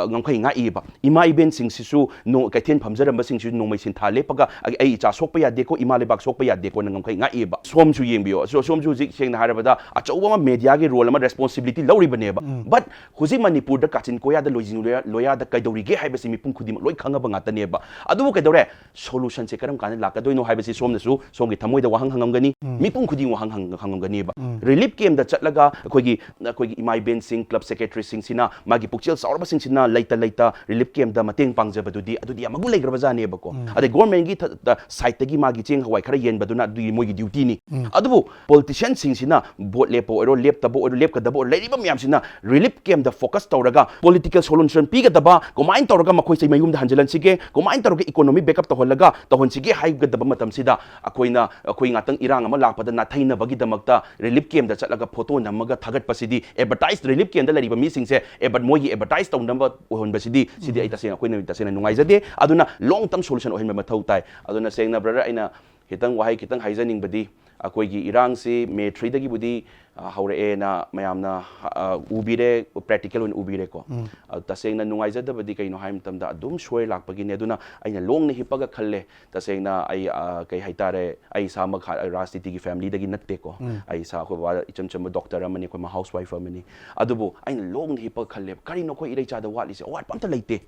ꯑ, ꯉꯝꯈꯩ ꯉꯥꯛꯏꯕ꯫ ꯏꯃꯥ ꯏꯕꯦꯟꯁꯤꯡꯁꯤꯁꯨ ꯅꯣ-, ꯀꯩꯊꯦꯜ ꯐꯝꯖꯔꯝꯕꯁꯤꯡꯁꯤꯁꯨ ꯅꯣꯡꯃꯩ ꯁꯤꯟꯊꯥ ꯂꯦꯞꯄꯒ ꯑꯩ, ꯑꯩ ꯏꯆꯥ ꯁꯣꯛꯄ ꯌꯥꯗꯦꯀꯣ, ꯏꯃꯥ ꯂꯩꯕꯥꯛ ꯁꯣꯛꯄ ꯌꯥꯗꯦꯀꯣꯅ ꯉꯝꯈꯩ ꯉꯥꯛꯏꯕ꯫ ꯁꯣꯝꯁꯨ ꯌꯦꯡꯕꯤꯌꯨ, ꯑꯁꯣ-, ꯁꯣꯝꯁꯨ ꯍꯧꯖꯤꯛ ꯁꯦꯡꯅ ꯍꯥꯏꯔꯕꯗ ꯑꯆꯧꯕ ꯑꯃ ꯃꯦꯗꯤꯌꯥꯒꯤ ꯔꯣꯜ ꯑꯃ, ꯔꯦꯁꯄꯣꯟꯁꯤꯕꯤꯂꯤꯇꯤ ꯂꯧꯔꯤꯕꯅꯦꯕ꯫ But ꯍꯧꯖꯤꯛ ꯃꯅꯤꯄꯨꯔꯗ ꯀꯥꯆꯤꯟ ꯀꯣꯌꯥꯗ ꯂꯣꯏꯖꯤꯡ ꯂꯣꯌꯥ-, ꯂꯣꯌꯥꯗ ꯀꯩꯗꯧꯔꯤꯒꯦ ꯍꯥꯏꯕꯁꯤ ꯃꯤꯄꯨꯝ ꯈꯨꯗꯤꯡꯃꯛ ꯂꯣꯏ ꯈꯪꯉꯕ ꯉꯥꯛꯇꯅꯦꯕ꯫ ꯑꯗꯨꯕꯨ ꯀꯩꯗꯧꯔꯦ? ꯁꯣꯂꯨꯁꯟꯁꯦ ꯀꯔꯝ ꯀꯥꯟꯗ ꯂꯥꯛꯀꯗꯣꯏꯅꯣ ꯍꯥꯏꯕꯁꯤ ꯁꯣꯝꯅꯁꯨ ꯁꯣꯝꯒꯤ ꯊꯃꯣꯏꯗ ꯋꯥꯍꯪ ꯍꯪꯉꯝꯒꯅꯤ, ꯃꯤꯄꯨꯝ ꯈꯨꯗꯤꯡꯃꯛ ꯋꯥꯍꯪ ꯍꯪ-, ꯍꯪꯉꯝꯒꯅꯤꯕ꯫ ꯔꯤꯂꯤꯐ ꯀꯦꯝꯗ ꯆꯠꯂꯒ ꯑꯩꯈꯣꯏꯒꯤ, ꯑꯩꯈꯣꯏꯒꯤ ꯏꯃꯥ ꯏꯕꯦꯟꯁꯤꯡ, ꯀ꯭ꯂꯕ ꯁꯦꯀ꯭ꯔꯦꯇꯔꯤꯁꯤꯡꯁꯤꯅ ꯃꯥꯒꯤ ꯄꯨꯛꯆꯦꯜ ꯆꯥꯎꯔꯕꯁꯤꯡꯁꯤꯅ ꯂꯩꯇ ꯂꯩꯇ ꯔꯤꯂꯤꯐ ꯀꯦꯝꯗ ꯃꯇꯦꯡ ꯄꯥꯡꯖꯕꯗꯨꯗꯤ, ꯑꯗꯨꯗꯤ ꯌꯥꯝ ꯃꯒꯨꯟ ꯂꯩꯈ꯭ꯔꯕ ꯖꯥꯠꯅꯦꯕꯀꯣ꯫ ꯑꯗꯩ ꯒꯣꯔꯃꯦꯟꯒꯤ ꯊ-, ꯊ-, ꯁꯥꯏꯠꯇꯒꯤ ꯃꯥꯒꯤ ꯆꯦꯡ ꯍꯋꯥꯏ ꯈꯔ ꯌꯦꯟꯕꯗꯨꯅ ꯑꯗꯨꯒꯤ ꯃꯣꯏꯒꯤ ꯗ꯭ꯌꯨꯇꯤꯅꯤ꯫ ꯑꯗꯨꯕꯨ ꯄꯣꯂꯤꯇꯤꯁꯤꯌꯟꯁꯤꯡꯁꯤꯅ ꯚꯣꯠ ꯂꯦꯞꯄ ꯑꯣꯏꯔꯣ, ꯂꯦꯞꯇꯕ ꯑꯣꯏꯔꯣ, ꯂꯦꯞꯀꯗꯕ ꯑꯣꯏꯔꯣ, ꯂꯩꯔꯤꯕ ꯃꯌꯥꯝꯁꯤꯅ ꯔꯤꯂꯤꯐ ꯀꯦꯝꯗ ꯐꯣꯀꯁ ꯇꯧꯔꯒ ꯄꯣꯂꯤꯇꯤꯀꯦꯜ ꯁꯣꯂꯨꯁꯟ ꯄꯤꯒꯗꯕ, ꯀꯃꯥꯏꯅ ꯇꯧꯔꯒ ꯃꯈꯣꯏꯁꯦ ꯃꯌꯨꯝꯗ ꯍꯟꯖꯤꯜꯍꯟꯁꯤꯒꯦ, ꯀꯃꯥꯏꯅ ꯇꯧꯔꯒ ꯏꯀꯣꯅꯣꯃꯤ ꯕꯦꯛꯑꯞ ꯇꯧꯍꯜꯂꯒ ꯇꯧꯍꯟꯁꯤꯒꯦ ꯍꯥꯏꯒꯗꯕ ꯃꯇꯝꯁꯤꯗ ꯑꯩꯈꯣꯏꯅ, ꯑꯩꯈꯣꯏ ꯉꯥꯛꯇꯪ ꯏꯔꯥꯡ ꯑꯃ ꯂꯥꯛꯄꯗ ꯅꯥꯊꯩꯅꯕꯒꯤꯗꯃꯛꯇ ꯔꯤꯂꯤꯐ ꯀꯦꯝꯗ ꯆꯠꯂꯒ ꯐꯣꯇꯣ ꯅꯝꯃꯒ ꯊꯥꯒꯠꯄꯁꯤꯗꯤ, ꯑꯦꯗꯚꯔꯇꯥꯏꯁ, ꯔꯤꯂꯤꯐ ꯀꯦꯝꯗ ꯂꯩꯔꯤꯕ ꯃꯤꯁꯤꯡꯁꯦ ꯑꯦꯗꯚꯔ-, ꯃꯣꯏꯒꯤ ꯑꯦꯗꯚꯔꯇꯥꯏꯁ ꯇꯧꯅꯕ ꯑꯣꯏꯍꯟꯕꯁꯤꯗꯤ, ꯁꯤꯗꯤ ꯑꯩ ꯇꯁꯦꯡꯅ, ꯑꯩꯈꯣꯏꯅ ꯇꯁꯦꯡꯅ ꯅꯨꯡꯉꯥꯏꯖꯗꯦ꯫ ꯑꯗꯨꯅ ꯂꯣꯡ ꯇꯔꯝ ꯁꯣꯂꯨꯁꯟ ꯑꯣꯏꯍꯟꯕ ꯃꯊꯧ ꯇꯥꯏ꯫ ꯑꯗꯨꯅ ꯁꯦꯡꯅ ꯕ꯭ꯔꯗꯔ, ꯑꯩꯅ ꯈꯤꯇꯪ ꯋꯥꯍꯩ ꯈꯤꯇꯪ ꯍꯥꯏꯖꯅꯤꯡꯕꯗꯤ, ꯑꯩꯈꯣꯏꯒꯤ ꯏꯔꯥꯡꯁꯤ ꯃꯦ ꯊ꯭ꯔꯤꯗꯒꯤꯕꯨꯗꯤ, ꯑ, ꯍꯧꯔꯛꯑꯦꯅ ꯃꯌꯥꯝꯅ, ꯑ, ꯎꯕꯤꯔꯦ, ꯄ꯭ꯔꯦꯛꯇꯤꯀꯦꯜ ꯑꯣꯏꯅ ꯎꯕꯤꯔꯦꯀꯣ꯫ ꯑꯗꯨ ꯇꯁꯦꯡꯅ ꯅꯨꯡꯉꯥꯏꯖꯗꯕꯗꯤ ꯀꯩꯅꯣ ꯍꯥꯏꯕ ꯃꯇꯝꯗ, ꯑꯗꯨꯝ ꯁꯣꯏꯔ ꯂꯥꯛꯄꯒꯤꯅꯦ꯫ ꯑꯗꯨꯅ ꯑꯩꯅ ꯂꯣꯡꯅ ꯍꯤꯞꯄꯒ ꯈꯜꯂꯦ, ꯇꯁꯦꯡꯅ ꯑꯩ, ꯑ, ꯀꯩ ꯍꯥꯏꯇꯥꯔꯦ, ꯑꯩ ꯏꯁꯥꯃꯛ ꯍꯥ-, ꯔꯥꯖꯅꯤꯇꯤꯒꯤ ꯐꯦꯃꯤꯂꯤꯗꯒꯤ ꯅꯠꯇꯦꯀꯣ꯫ ꯑꯩ ꯏꯁꯥ ꯑꯩꯈꯣꯏ ꯕꯕꯥ ꯏꯆꯝ ꯆꯝꯕ ꯗꯣꯛꯇꯔ ꯑꯃꯅꯤ, ꯑꯩꯈꯣꯏ ꯃꯥ ꯍꯥꯎꯁ ꯋꯥꯏꯐ ꯑꯃꯅꯤ꯫ ꯑꯗꯨꯕꯨ ꯑꯩꯅ ꯂꯣꯡꯅ ꯍꯤꯞꯄꯒ ꯈꯜꯂꯦꯕ, ꯀꯔꯤꯅꯣ ꯑꯩꯈꯣꯏ ꯏꯔꯩꯆꯥꯗ ꯋꯥꯠꯂꯤꯁꯦ? ꯑꯋꯥꯠꯄ ꯑꯝꯇ ꯂꯩꯇꯦ꯫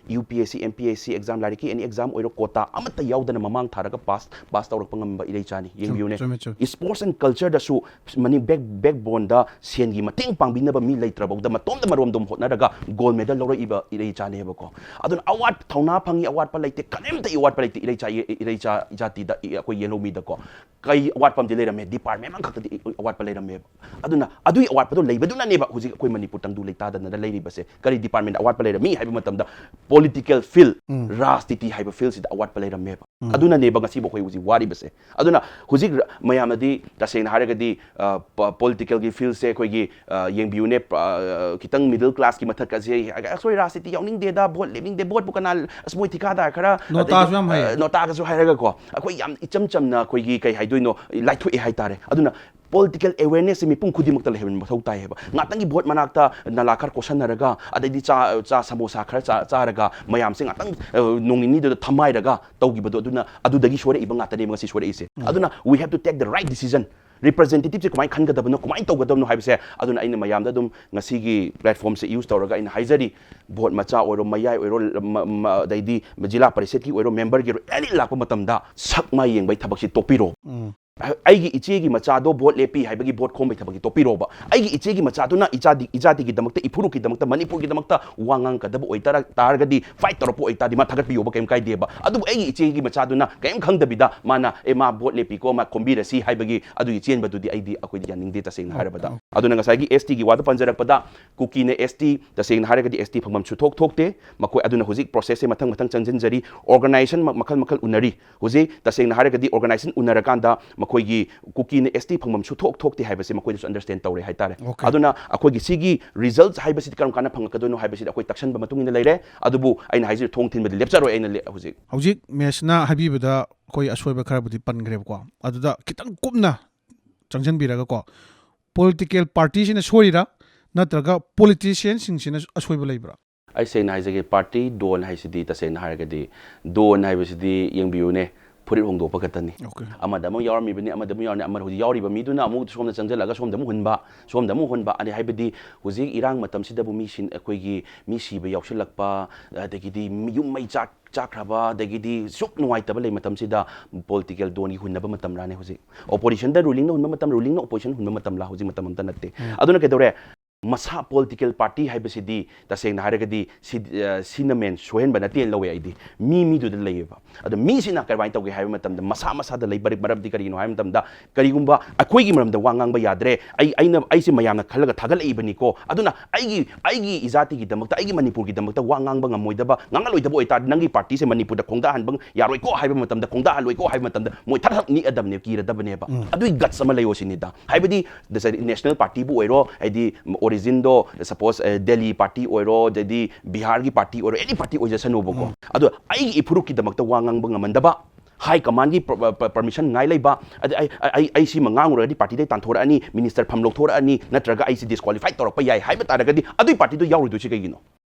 U P S C, M P S C exam, ꯂꯥꯏꯔꯤꯛꯀꯤ ꯑꯦꯅꯤ ꯑꯦꯛꯖꯥꯝ ꯑꯣꯏꯔꯣ, ꯀꯣꯇꯥ ꯑꯃꯠꯇ ꯌꯥꯎꯗꯅ ꯃꯃꯥꯡ ꯊꯥꯔꯒ ꯄꯥꯁ, ꯄꯥꯁ ꯇꯧꯔꯛꯄ ꯉꯝꯕ ꯏꯔꯩꯆꯥꯅꯤ꯫ ꯌꯦꯡꯕꯤꯌꯨꯅꯦ, ꯆꯨꯝꯃꯦ, ꯆꯨꯝꯃꯦ꯫ ꯏꯁꯄꯣꯔꯠꯁ ꯑꯦꯟ ꯀꯜꯆꯔꯗꯁꯨ ꯃꯅꯤ-, ꯕꯦꯛ-, ꯕꯦꯛꯕꯣꯟꯗ ꯁꯦꯟꯒꯤ ꯃꯇꯦꯡ ꯄꯥꯡꯕꯤꯅꯕ ꯃꯤ ꯂꯩꯇ꯭ꯔꯐꯥꯎꯗ ꯃꯇꯣꯝꯗ ꯃꯔꯣꯝꯗꯣꯝ ꯍꯣꯠꯅꯔꯒ ꯒꯣꯜ ꯃꯦꯗꯜ ꯂꯧꯔꯛꯏꯕ ꯏꯔꯩꯆꯥꯅꯦꯕꯀꯣ꯫ ꯑꯗꯨꯅ ꯑꯋꯥꯠ ꯊꯧꯅꯥ ꯐꯪꯉꯤ, ꯑꯋꯥꯠꯄ ꯂꯩꯇꯦ, ꯀꯔꯤꯝꯇ ꯑꯋꯥꯠꯄ ꯂꯩꯇꯦ ꯏꯔꯩꯆꯥ, ꯏꯔꯩꯆꯥ ꯖꯥꯇꯤꯗ, ꯑꯩꯈꯣꯏ ꯌꯦꯜꯍꯧꯃꯤꯗꯀꯣ꯫ ꯀꯩ ꯑꯋꯥꯠꯄ ꯑꯃꯗꯤ ꯂꯩꯔꯝꯃꯦ, ꯗꯤꯄꯥꯔꯠꯃꯦꯟ ꯑꯃꯈꯛꯇꯗꯤ ꯑꯋꯥꯠꯄ ꯂꯩꯔꯝꯃꯦꯕ꯫ ꯑꯗꯨꯅ ꯑꯗꯨꯒꯤ ꯑꯋꯥꯠꯄꯗꯣ ꯂꯩꯕꯗꯨꯅꯅꯦꯕ ꯍꯧꯖꯤꯛ ꯑꯩꯈꯣꯏ ꯃꯅꯤꯄꯨꯔ ꯇꯪꯗꯨ ꯂꯩꯇꯥꯗꯅ ꯂꯩꯔꯤꯕꯁꯦ꯫ ꯀꯔꯤ ꯗꯤꯄꯥꯔꯠꯃꯦꯟꯗ ꯑꯋꯥꯠꯄ ꯂꯩꯔꯝꯃꯤ ꯍꯥꯏꯕ ꯃꯇꯝꯗ, ꯄꯣꯂꯤꯇꯤꯀꯦꯜ ꯐꯤꯜ, ꯎꯝ. ꯔꯥꯖꯅꯤꯇꯤ ꯍꯥꯏꯕ ꯐꯤꯜꯁꯤꯗ ꯑꯋꯥꯠꯄ ꯂꯩꯔꯝꯃꯦꯕ꯫ ꯎꯝ. ꯑꯗꯨꯅꯅꯦꯕ ꯉꯁꯤꯕꯨ ꯑꯩꯈꯣꯏ ꯍꯧꯖꯤꯛ ꯋꯥꯔꯤꯕꯁꯦ꯫ ꯑꯗꯨꯅ ꯍꯧꯖꯤꯛ ꯔ-, ꯃꯌꯥꯝꯅꯗꯤ ꯇꯁꯦꯡꯅ ꯍꯥꯏꯔꯒꯗꯤ, ꯑ, ꯄ-, ꯄꯣꯂꯤꯇꯤꯀꯦꯜꯒꯤ ꯐꯤꯜꯁꯦ ꯑꯩꯈꯣꯏꯒꯤ, ꯑ, ꯌꯦꯡꯕꯤꯌꯨꯅꯦ, ꯄ-, ꯑ, ꯈꯤꯇꯪ ꯃꯤꯗꯜ ꯀ꯭ꯂꯥꯁꯀꯤ ꯃꯊꯛꯀꯁꯦ, ꯑꯩꯈꯣꯏ ꯔꯥꯖꯅꯤꯇꯤ ꯌꯥꯎꯅꯤꯡꯗꯦꯗ, ꯚꯣꯠ ꯂꯦꯞꯅꯤꯡꯗꯦ, ꯚꯣꯠꯄꯨ ꯀꯅꯥ, ꯑꯁ, ꯃꯣꯏ ꯊꯤꯀꯥꯗꯥꯔ ꯈꯔ, ꯅꯣꯇꯥꯁꯨ ꯑꯗꯩꯗꯤ, ꯌꯥꯝ ꯍꯩꯌꯦ꯫ ꯑ, ꯅꯣꯇꯥꯒꯁꯨ ꯍꯥꯏꯔꯒꯀꯣ, ꯑꯩꯈꯣꯏ ꯌꯥꯝ ꯏꯆꯝ ꯆꯝꯅ ꯑꯩꯈꯣꯏꯒꯤ ꯀꯩ ꯍꯥꯏꯗꯣꯏꯅꯣ, ꯂꯥꯏꯊꯣꯛꯑꯦ ꯍꯥꯏꯇꯥꯔꯦ꯫ ꯑꯗꯨꯅ ꯄꯣꯂꯤꯇꯤꯀꯦꯜ ꯑꯦꯋꯦꯔꯅꯦꯁꯁꯦ ꯃꯤꯄꯨꯝ ꯈꯨꯗꯤꯡꯃꯛꯇ ꯂꯩꯍꯟꯕ ꯃꯊꯧ ꯇꯥꯏꯌꯦꯕ꯫ ꯉꯥꯛꯇꯪꯒꯤ ꯚꯣꯠ ꯃꯅꯥꯛꯇ ꯅꯂꯥ ꯈꯔ ꯀꯣꯠꯁꯟꯅꯔꯒ, ꯑꯗꯩꯗꯤ ꯆꯥ, ꯆꯥ ꯁꯃꯣꯁꯥ ꯈꯔ ꯆꯥ-, ꯆꯥꯔꯒ, ꯃꯌꯥꯝꯁꯦ ꯉꯥꯛꯇꯪ, ꯑ, ꯅꯣꯡ ꯅꯤꯅꯤꯗꯨꯗ ꯊꯝꯃꯥꯏꯔꯒ ꯇꯧꯈꯤꯕꯗꯣ, ꯑꯗꯨꯅ, ꯑꯗꯨꯗꯒꯤ ꯁꯣꯏꯔꯛꯏꯕ ꯉꯥꯛꯇꯅꯦꯕ ꯉꯁꯤ ꯁꯣꯏꯔꯛꯏꯁꯦ꯫ ꯑꯗꯨꯅ we have to take the right decision꯫ ꯔꯤꯄ꯭ꯔꯖꯦꯟꯇꯦꯇꯤꯚꯁꯦ ꯀꯃꯥꯏꯅ ꯈꯟꯒꯗꯕꯅꯣ, ꯀꯃꯥꯏꯅ ꯇꯧꯒꯗꯕꯅꯣ ꯍꯥꯏꯕꯁꯦ, ꯑꯗꯨꯅ ꯑꯩꯅ ꯃꯌꯥꯝꯗ ꯑꯗꯨꯝ ꯉꯁꯤꯒꯤ ꯄ꯭ꯂꯦꯠꯐꯣꯝꯁꯦ ꯌꯨꯁ ꯇꯧꯔꯒ ꯑꯩꯅ ꯍꯥꯏꯖꯔꯤ, ꯚꯣꯠ ꯃꯆꯥ ꯑꯣꯏꯔꯣ, ꯃꯌꯥꯏ ꯑꯣꯏꯔꯣ, ꯃ-, ꯃ-, ꯑꯗꯩꯗꯤ ꯖꯤꯂꯥ ꯄꯔꯤꯁꯠꯀꯤ ꯑꯣꯏꯔꯣ, ꯃꯦꯝꯕꯔꯒꯤ ꯑꯣꯏꯔꯣ, ꯑꯦꯅꯤ ꯂꯥꯛꯄ ꯃꯇꯝꯗ ꯁꯛ ꯃꯥꯏ ꯌꯦꯡꯕꯒꯤ ꯊꯕꯛꯁꯤ ꯇꯣꯛꯄꯤꯔꯣ꯫ ꯎꯝ. ꯑꯩꯒꯤ ꯏꯆꯦꯒꯤ ꯃꯆꯥꯗꯣ ꯚꯣꯠ ꯂꯦꯞꯄꯤ ꯍꯥꯏꯕꯒꯤ ꯚꯣꯠ ꯈꯣꯝꯕꯒꯤ ꯊꯕꯛꯇꯤ ꯇꯣꯛꯄꯤꯔꯣꯕ꯫ ꯑꯩꯒꯤ ꯏꯆꯦꯒꯤ ꯃꯆꯥꯗꯨꯅ ꯏꯆꯥꯗꯤ-, ꯏꯖꯥꯇꯤꯒꯤꯗꯃꯛꯇ, ꯏꯐꯨꯔꯨꯞꯀꯤꯗꯃꯛꯇ, ꯃꯅꯤꯄꯨꯔꯒꯤꯗꯃꯛꯇ ꯋꯥ ꯉꯥꯡꯒꯗꯕ ꯑꯣꯏꯇꯥꯔ-, ꯇꯥꯔꯒꯗꯤ, ꯐꯥꯏꯠ ꯇꯧꯔꯛꯄ ꯑꯣꯏꯇꯥꯔꯗꯤ, ꯃꯥ ꯊꯥꯒꯠꯄꯤꯌꯣꯕ, ꯀꯩꯝ ꯀꯥꯏꯗꯦꯕ꯫ ꯑꯗꯨꯕꯨ ꯑꯩꯒꯤ ꯏꯆꯦꯒꯤ ꯃꯆꯥꯗꯨꯅ ꯀꯩꯝ ꯈꯪꯗꯕꯤꯗ ꯃꯥꯅ, "ꯑꯦ, ꯃꯥ ꯚꯣꯠ ꯂꯦꯞꯄꯤꯀꯣ, ꯃꯥ ꯈꯣꯝꯕꯤꯔꯁꯤ" ꯍꯥꯏꯕꯒꯤ ꯑꯗꯨꯒꯤ ꯆꯦꯟꯕꯗꯨꯗꯤ ꯑꯩꯗꯤ, ꯑꯩꯈꯣꯏꯗꯤ ꯌꯥꯅꯤꯡꯗꯦ, ꯇꯁꯦꯡꯅ ꯍꯥꯏꯔꯕꯗ꯫ ꯑꯣꯀꯦ꯫ ꯑꯗꯨꯅ ꯉꯁꯥꯏꯒꯤ ꯑꯦꯁ ꯇꯤꯒꯤ ꯋꯥꯗ ꯄꯟꯖꯔꯛꯄꯗ, ꯀꯨꯀꯤꯅ ꯑꯦꯁ ꯇꯤ, ꯇꯁꯦꯡꯅ ꯍꯥꯏꯔꯒꯗꯤ ꯑꯦꯁ ꯇꯤ ꯐꯪꯐꯝ ꯁꯨꯊꯣꯛ ꯊꯣꯛꯇꯦ꯫ ꯃꯈꯣꯏ ꯑꯗꯨꯅ ꯍꯧꯖꯤꯛ ꯄ꯭ꯔꯣꯁꯦꯁꯁꯦ ꯃꯊꯪ ꯃꯊꯪ ꯆꯪꯁꯤꯟꯖꯔꯤ, ꯑꯣꯔꯒꯅꯥꯏꯖꯦꯁꯟ ꯃ-, ꯃꯈꯜ ꯃꯈꯜ ꯎꯅꯔꯤ꯫ ꯍꯧꯖꯤꯛ ꯇꯁꯦꯡꯅ ꯍꯥꯏꯔꯒꯗꯤ ꯑꯣꯔꯒꯅꯥꯏꯖꯦꯁꯟ ꯎꯅꯔꯀꯥꯟꯗ ꯃꯈꯣꯏꯒꯤ ꯀꯨꯀꯤꯅ ꯑꯦꯁ ꯇꯤ ꯐꯪꯐꯝ ꯁꯨꯊꯣꯛ ꯊꯣꯛꯇꯦ ꯍꯥꯏꯕꯁꯦ ꯃꯈꯣꯏꯗꯁꯨ ꯑꯟꯗꯔꯁꯇꯦꯟ ꯇꯧꯔꯦ ꯍꯥꯏꯇꯥꯔꯦ꯫ ꯑꯣꯀꯦ꯫ ꯑꯗꯨꯅ ꯑꯩꯈꯣꯏꯒꯤ ꯁꯤꯒꯤ ꯔꯤꯖꯜꯠ ꯍꯥꯏꯕꯁꯤꯗꯤ ꯀꯔꯝ ꯀꯥꯟꯗ ꯐꯪꯉꯛꯀꯗꯣꯏꯅꯣ ꯍꯥꯏꯕꯁꯤꯗꯤ ꯑꯩꯈꯣꯏ ꯇꯛꯁꯟꯕ ꯃꯇꯨꯡ ꯏꯟꯅ ꯂꯩꯔꯦ꯫ ꯑꯗꯨꯕꯨ ꯑꯩꯅ ꯍꯥꯏꯁꯦ, ꯊꯣꯡ ꯊꯤꯟꯕꯗꯤ ꯂꯦꯞꯆꯔꯣꯏ ꯑꯩꯅ ꯂꯦ-, ꯍꯧꯖꯤꯛ꯫ ꯍꯧꯖꯤꯛ ꯃꯦꯁꯅ ꯍꯥꯏꯕꯤꯕꯗ ꯑꯩꯈꯣꯏ ꯑꯁꯣꯏꯕ ꯈꯔꯕꯨꯗꯤ ꯄꯟꯈ꯭ꯔꯦꯕꯀꯣ, ꯑꯗꯨꯗ ꯈꯤꯇꯪ ꯀꯨꯞꯅ ꯆꯪꯁꯤꯟꯕꯤꯔꯒꯀꯣ, ꯄꯣꯂꯤꯇꯤꯀꯦꯜ ꯄꯥꯔꯇꯤꯁꯤꯅ ꯁꯣꯏꯔꯤꯔꯥ, ꯅꯠꯇ꯭ꯔꯒ ꯄꯣꯂꯤꯇꯤꯁꯤꯌꯟꯁꯤꯡꯁꯤꯅ ꯑꯁꯣꯏꯕ ꯂꯩꯕ꯭ꯔꯥ? ꯑꯩ ꯁꯦꯡꯅ ꯍꯥꯏꯖꯒꯦ, ꯄꯥꯔꯇꯤ ꯗꯣꯟ ꯍꯥꯏꯁꯤꯗꯤ, ꯇꯁꯦꯡꯅ ꯍꯥꯏꯔꯒꯗꯤ, ꯗꯣꯟ ꯍꯥꯏꯕꯁꯤꯗꯤ ꯌꯦꯡꯕꯤꯌꯨꯅꯦ, ꯐꯨꯔꯤꯠ ꯍꯣꯡꯗꯣꯛꯄ ꯈꯛꯇꯅꯤ꯫ ꯑꯣꯀꯦ꯫ ꯑꯃꯗ ꯑꯃꯨꯛ ꯌꯥꯎꯔꯝꯃꯤꯕꯅꯤ, ꯑꯃꯗ ꯑꯃꯨꯛ ꯌꯥꯎꯔꯝꯃꯤ, ꯑꯃ ꯍꯧꯖꯤꯛ ꯌꯥꯎꯔꯤꯕ ꯃꯤꯗꯨꯅ ꯑꯃꯨꯛ ꯁꯣꯝꯗ ꯆꯪꯁꯤꯜꯂꯒ ꯁꯣꯝꯗ ꯑꯃꯨꯛ ꯍꯨꯟꯕ, ꯁꯣꯝꯗ ꯑꯃꯨꯛ ꯍꯨꯟꯕ, ꯑꯗꯩ ꯍꯥꯏꯕꯗꯤ ꯍꯧꯖꯤꯛ ꯏꯔꯥꯡ ꯃꯇꯝꯁꯤꯗꯕꯨ ꯃꯤ ꯁꯤ-, ꯑꯩꯈꯣꯏꯒꯤ ꯃꯤ ꯁꯤꯕ ꯌꯥꯎꯁꯤꯜꯂꯛꯄ, ꯑꯗꯒꯤꯗꯤ ꯌꯨꯝ ꯃꯩ ꯆꯥꯛ-, ꯆꯥꯛꯈ꯭ꯔꯕ, ꯑꯗꯒꯤꯗꯤ ꯁꯨꯛ ꯅꯨꯡꯉꯥꯏꯇꯕ ꯂꯩ ꯃꯇꯝꯁꯤꯗ ꯄꯣꯂꯤꯇꯤꯀꯦꯜ ꯗꯣꯟꯒꯤ ꯍꯨꯟꯅꯕ ꯃꯇꯝꯔꯥꯅꯦ ꯍꯧꯖꯤꯛ? ꯑꯣꯄꯣꯖꯤꯁꯟꯗ ꯔꯨꯂꯤꯡꯅ ꯍꯨꯟꯕ ꯃꯇꯝ, ꯔꯨꯂꯤꯡꯅ ꯑꯣꯄꯣꯖꯤꯁꯟ ꯍꯨꯟꯕ ꯃꯇꯝꯂꯥ? ꯍꯧꯖꯤꯛ ꯃꯇꯝ ꯑꯝꯇ ꯅꯠꯇꯦ꯫ ꯑꯗꯨꯅ ꯀꯩꯗꯧꯔꯦ? ꯃꯁꯥ ꯄꯣꯂꯤꯇꯤꯀꯦꯜ ꯄꯥꯔꯇꯤ ꯍꯥꯏꯕꯁꯤꯗꯤ ꯇꯁꯦꯡꯅ ꯍꯥꯏꯔꯒꯗꯤ ꯁꯤ, ꯑ, ꯁꯤꯅ ꯃꯦꯟ ꯁꯣꯏꯍꯟꯕ ꯅꯠꯇꯦꯅ ꯂꯧꯋꯦ ꯑꯩꯗꯤ꯫ ꯃꯤ ꯃꯤꯗꯨꯗ ꯂꯩꯌꯦꯕ꯫ ꯑꯗꯣ ꯃꯤꯁꯤꯅ ꯀꯔꯝꯍꯥꯏꯅ ꯇꯧꯒꯦ ꯍꯥꯏꯕ ꯃꯇꯝꯗ ꯃꯁꯥ ꯃꯁꯥꯗ ꯂꯩ꯫ ꯃꯔꯝ-, ꯃꯔꯝꯗꯤ ꯀꯔꯤꯒꯤꯅꯣ ꯍꯥꯏꯕ ꯃꯇꯝꯗ ꯀꯔꯤꯒꯨꯝꯕ ꯑꯩꯈꯣꯏꯒꯤ ꯃꯔꯝꯗ ꯋꯥ ꯉꯥꯡꯕ ꯌꯥꯗ꯭ꯔꯦ, ꯑꯩ, ꯑꯩꯅ, ꯑꯩꯁꯦ ꯃꯌꯥꯝꯅ ꯈꯜꯂꯒ ꯊꯥꯒꯠꯂꯛꯏꯕꯅꯤꯀꯣ, ꯑꯗꯨꯅ ꯑꯩꯒꯤ, ꯑꯩꯒꯤ ꯏꯖꯥꯇꯤꯒꯤꯗꯃꯛꯇ, ꯑꯩꯒꯤ ꯃꯅꯤꯄꯨꯔꯒꯤꯗꯃꯛꯇ ꯋꯥ ꯉꯥꯡꯕ ꯉꯝꯃꯣꯏꯗꯕ, ꯉꯥꯡꯍꯜꯂꯣꯏꯗꯕ ꯑꯣꯏꯇꯥꯔꯗꯤ ꯅꯪꯒꯤ ꯄꯥꯔꯇꯤꯁꯦ ꯃꯅꯤꯄꯨꯔꯗ ꯈꯣꯡꯗꯥꯍꯟꯕ ꯌꯥꯔꯣꯏꯀꯣ ꯍꯥꯏꯕ ꯃꯇꯝꯗ, ꯈꯣꯡꯗꯥꯍꯜꯂꯣꯏꯀꯣ ꯍꯥꯏꯕ ꯃꯇꯝꯗ ꯃꯣꯏ ꯊꯛ ꯊꯛ ꯅꯤꯛꯑꯗꯕꯅꯦ, ꯀꯤꯔꯗꯕꯅꯦꯕ꯫ ꯎꯝ꯫ ꯑꯗꯨꯒꯤ ꯒꯠꯁ ꯑꯃ ꯂꯩꯌꯣ ꯁꯤꯅꯤꯗ꯫ ꯍꯥꯏꯕꯗꯤ ꯅꯦꯁꯅꯦꯜ ꯄꯥꯔꯇꯤꯕꯨ ꯑꯣꯏꯔꯣ, ꯍꯥꯏꯗꯤ ꯑꯣꯔꯤꯖꯤꯟꯗꯣ, ꯁꯄꯣꯁ, ꯑꯦ, ꯗꯦꯜꯂꯤ ꯄꯥꯔꯇꯤ ꯑꯣꯏꯔꯣ, ꯑꯗꯩꯗꯤ ꯕꯤꯍꯥꯔꯒꯤ ꯄꯥꯔꯇꯤ ꯑꯣꯏꯔꯣ, ꯑꯦꯅꯤ ꯄꯥꯔꯇꯤ ꯑꯣꯏꯖꯁꯅꯨꯕꯀꯣ꯫ ꯎꯝ꯫ ꯑꯗꯣ ꯑꯩꯒꯤ ꯏꯐꯨꯔꯨꯞꯀꯤꯗꯃꯛꯇ ꯋꯥ ꯉꯥꯡꯕ ꯉꯝꯍꯟꯗꯕ, ꯍꯥꯏ ꯀꯃꯥꯟꯒꯤ ꯄꯔ-, ꯄ-, ꯄꯔꯃꯤꯁꯟ ꯉꯥꯏ ꯂꯩꯕ, ꯑꯗ ꯑꯩ, ꯑꯩ, ꯑꯩ ꯁꯤꯃ ꯉꯥꯡꯉꯨꯔꯒꯗꯤ ꯄꯥꯔꯇꯤꯗꯩ ꯇꯥꯟꯊꯣꯔꯛꯑꯅꯤ, ꯃꯤꯅꯤꯁꯇꯔ ꯐꯝ ꯂꯧꯊꯣꯔꯛꯑꯅꯤ, ꯅꯠꯇ꯭ꯔꯒ ꯑꯩꯁꯤ ꯗꯤꯁꯀ꯭ꯋꯥꯂꯤꯐꯥꯏ ꯇꯧꯔꯛꯄ ꯌꯥꯏ ꯍꯥꯏꯕ ꯇꯥꯔꯒꯗꯤ ꯑꯗꯨꯏ ꯄꯥꯔꯇꯤꯗꯨ ꯌꯥꯎꯔꯣꯏꯗꯣꯏꯁꯤ ꯀꯩꯒꯤꯅꯣ?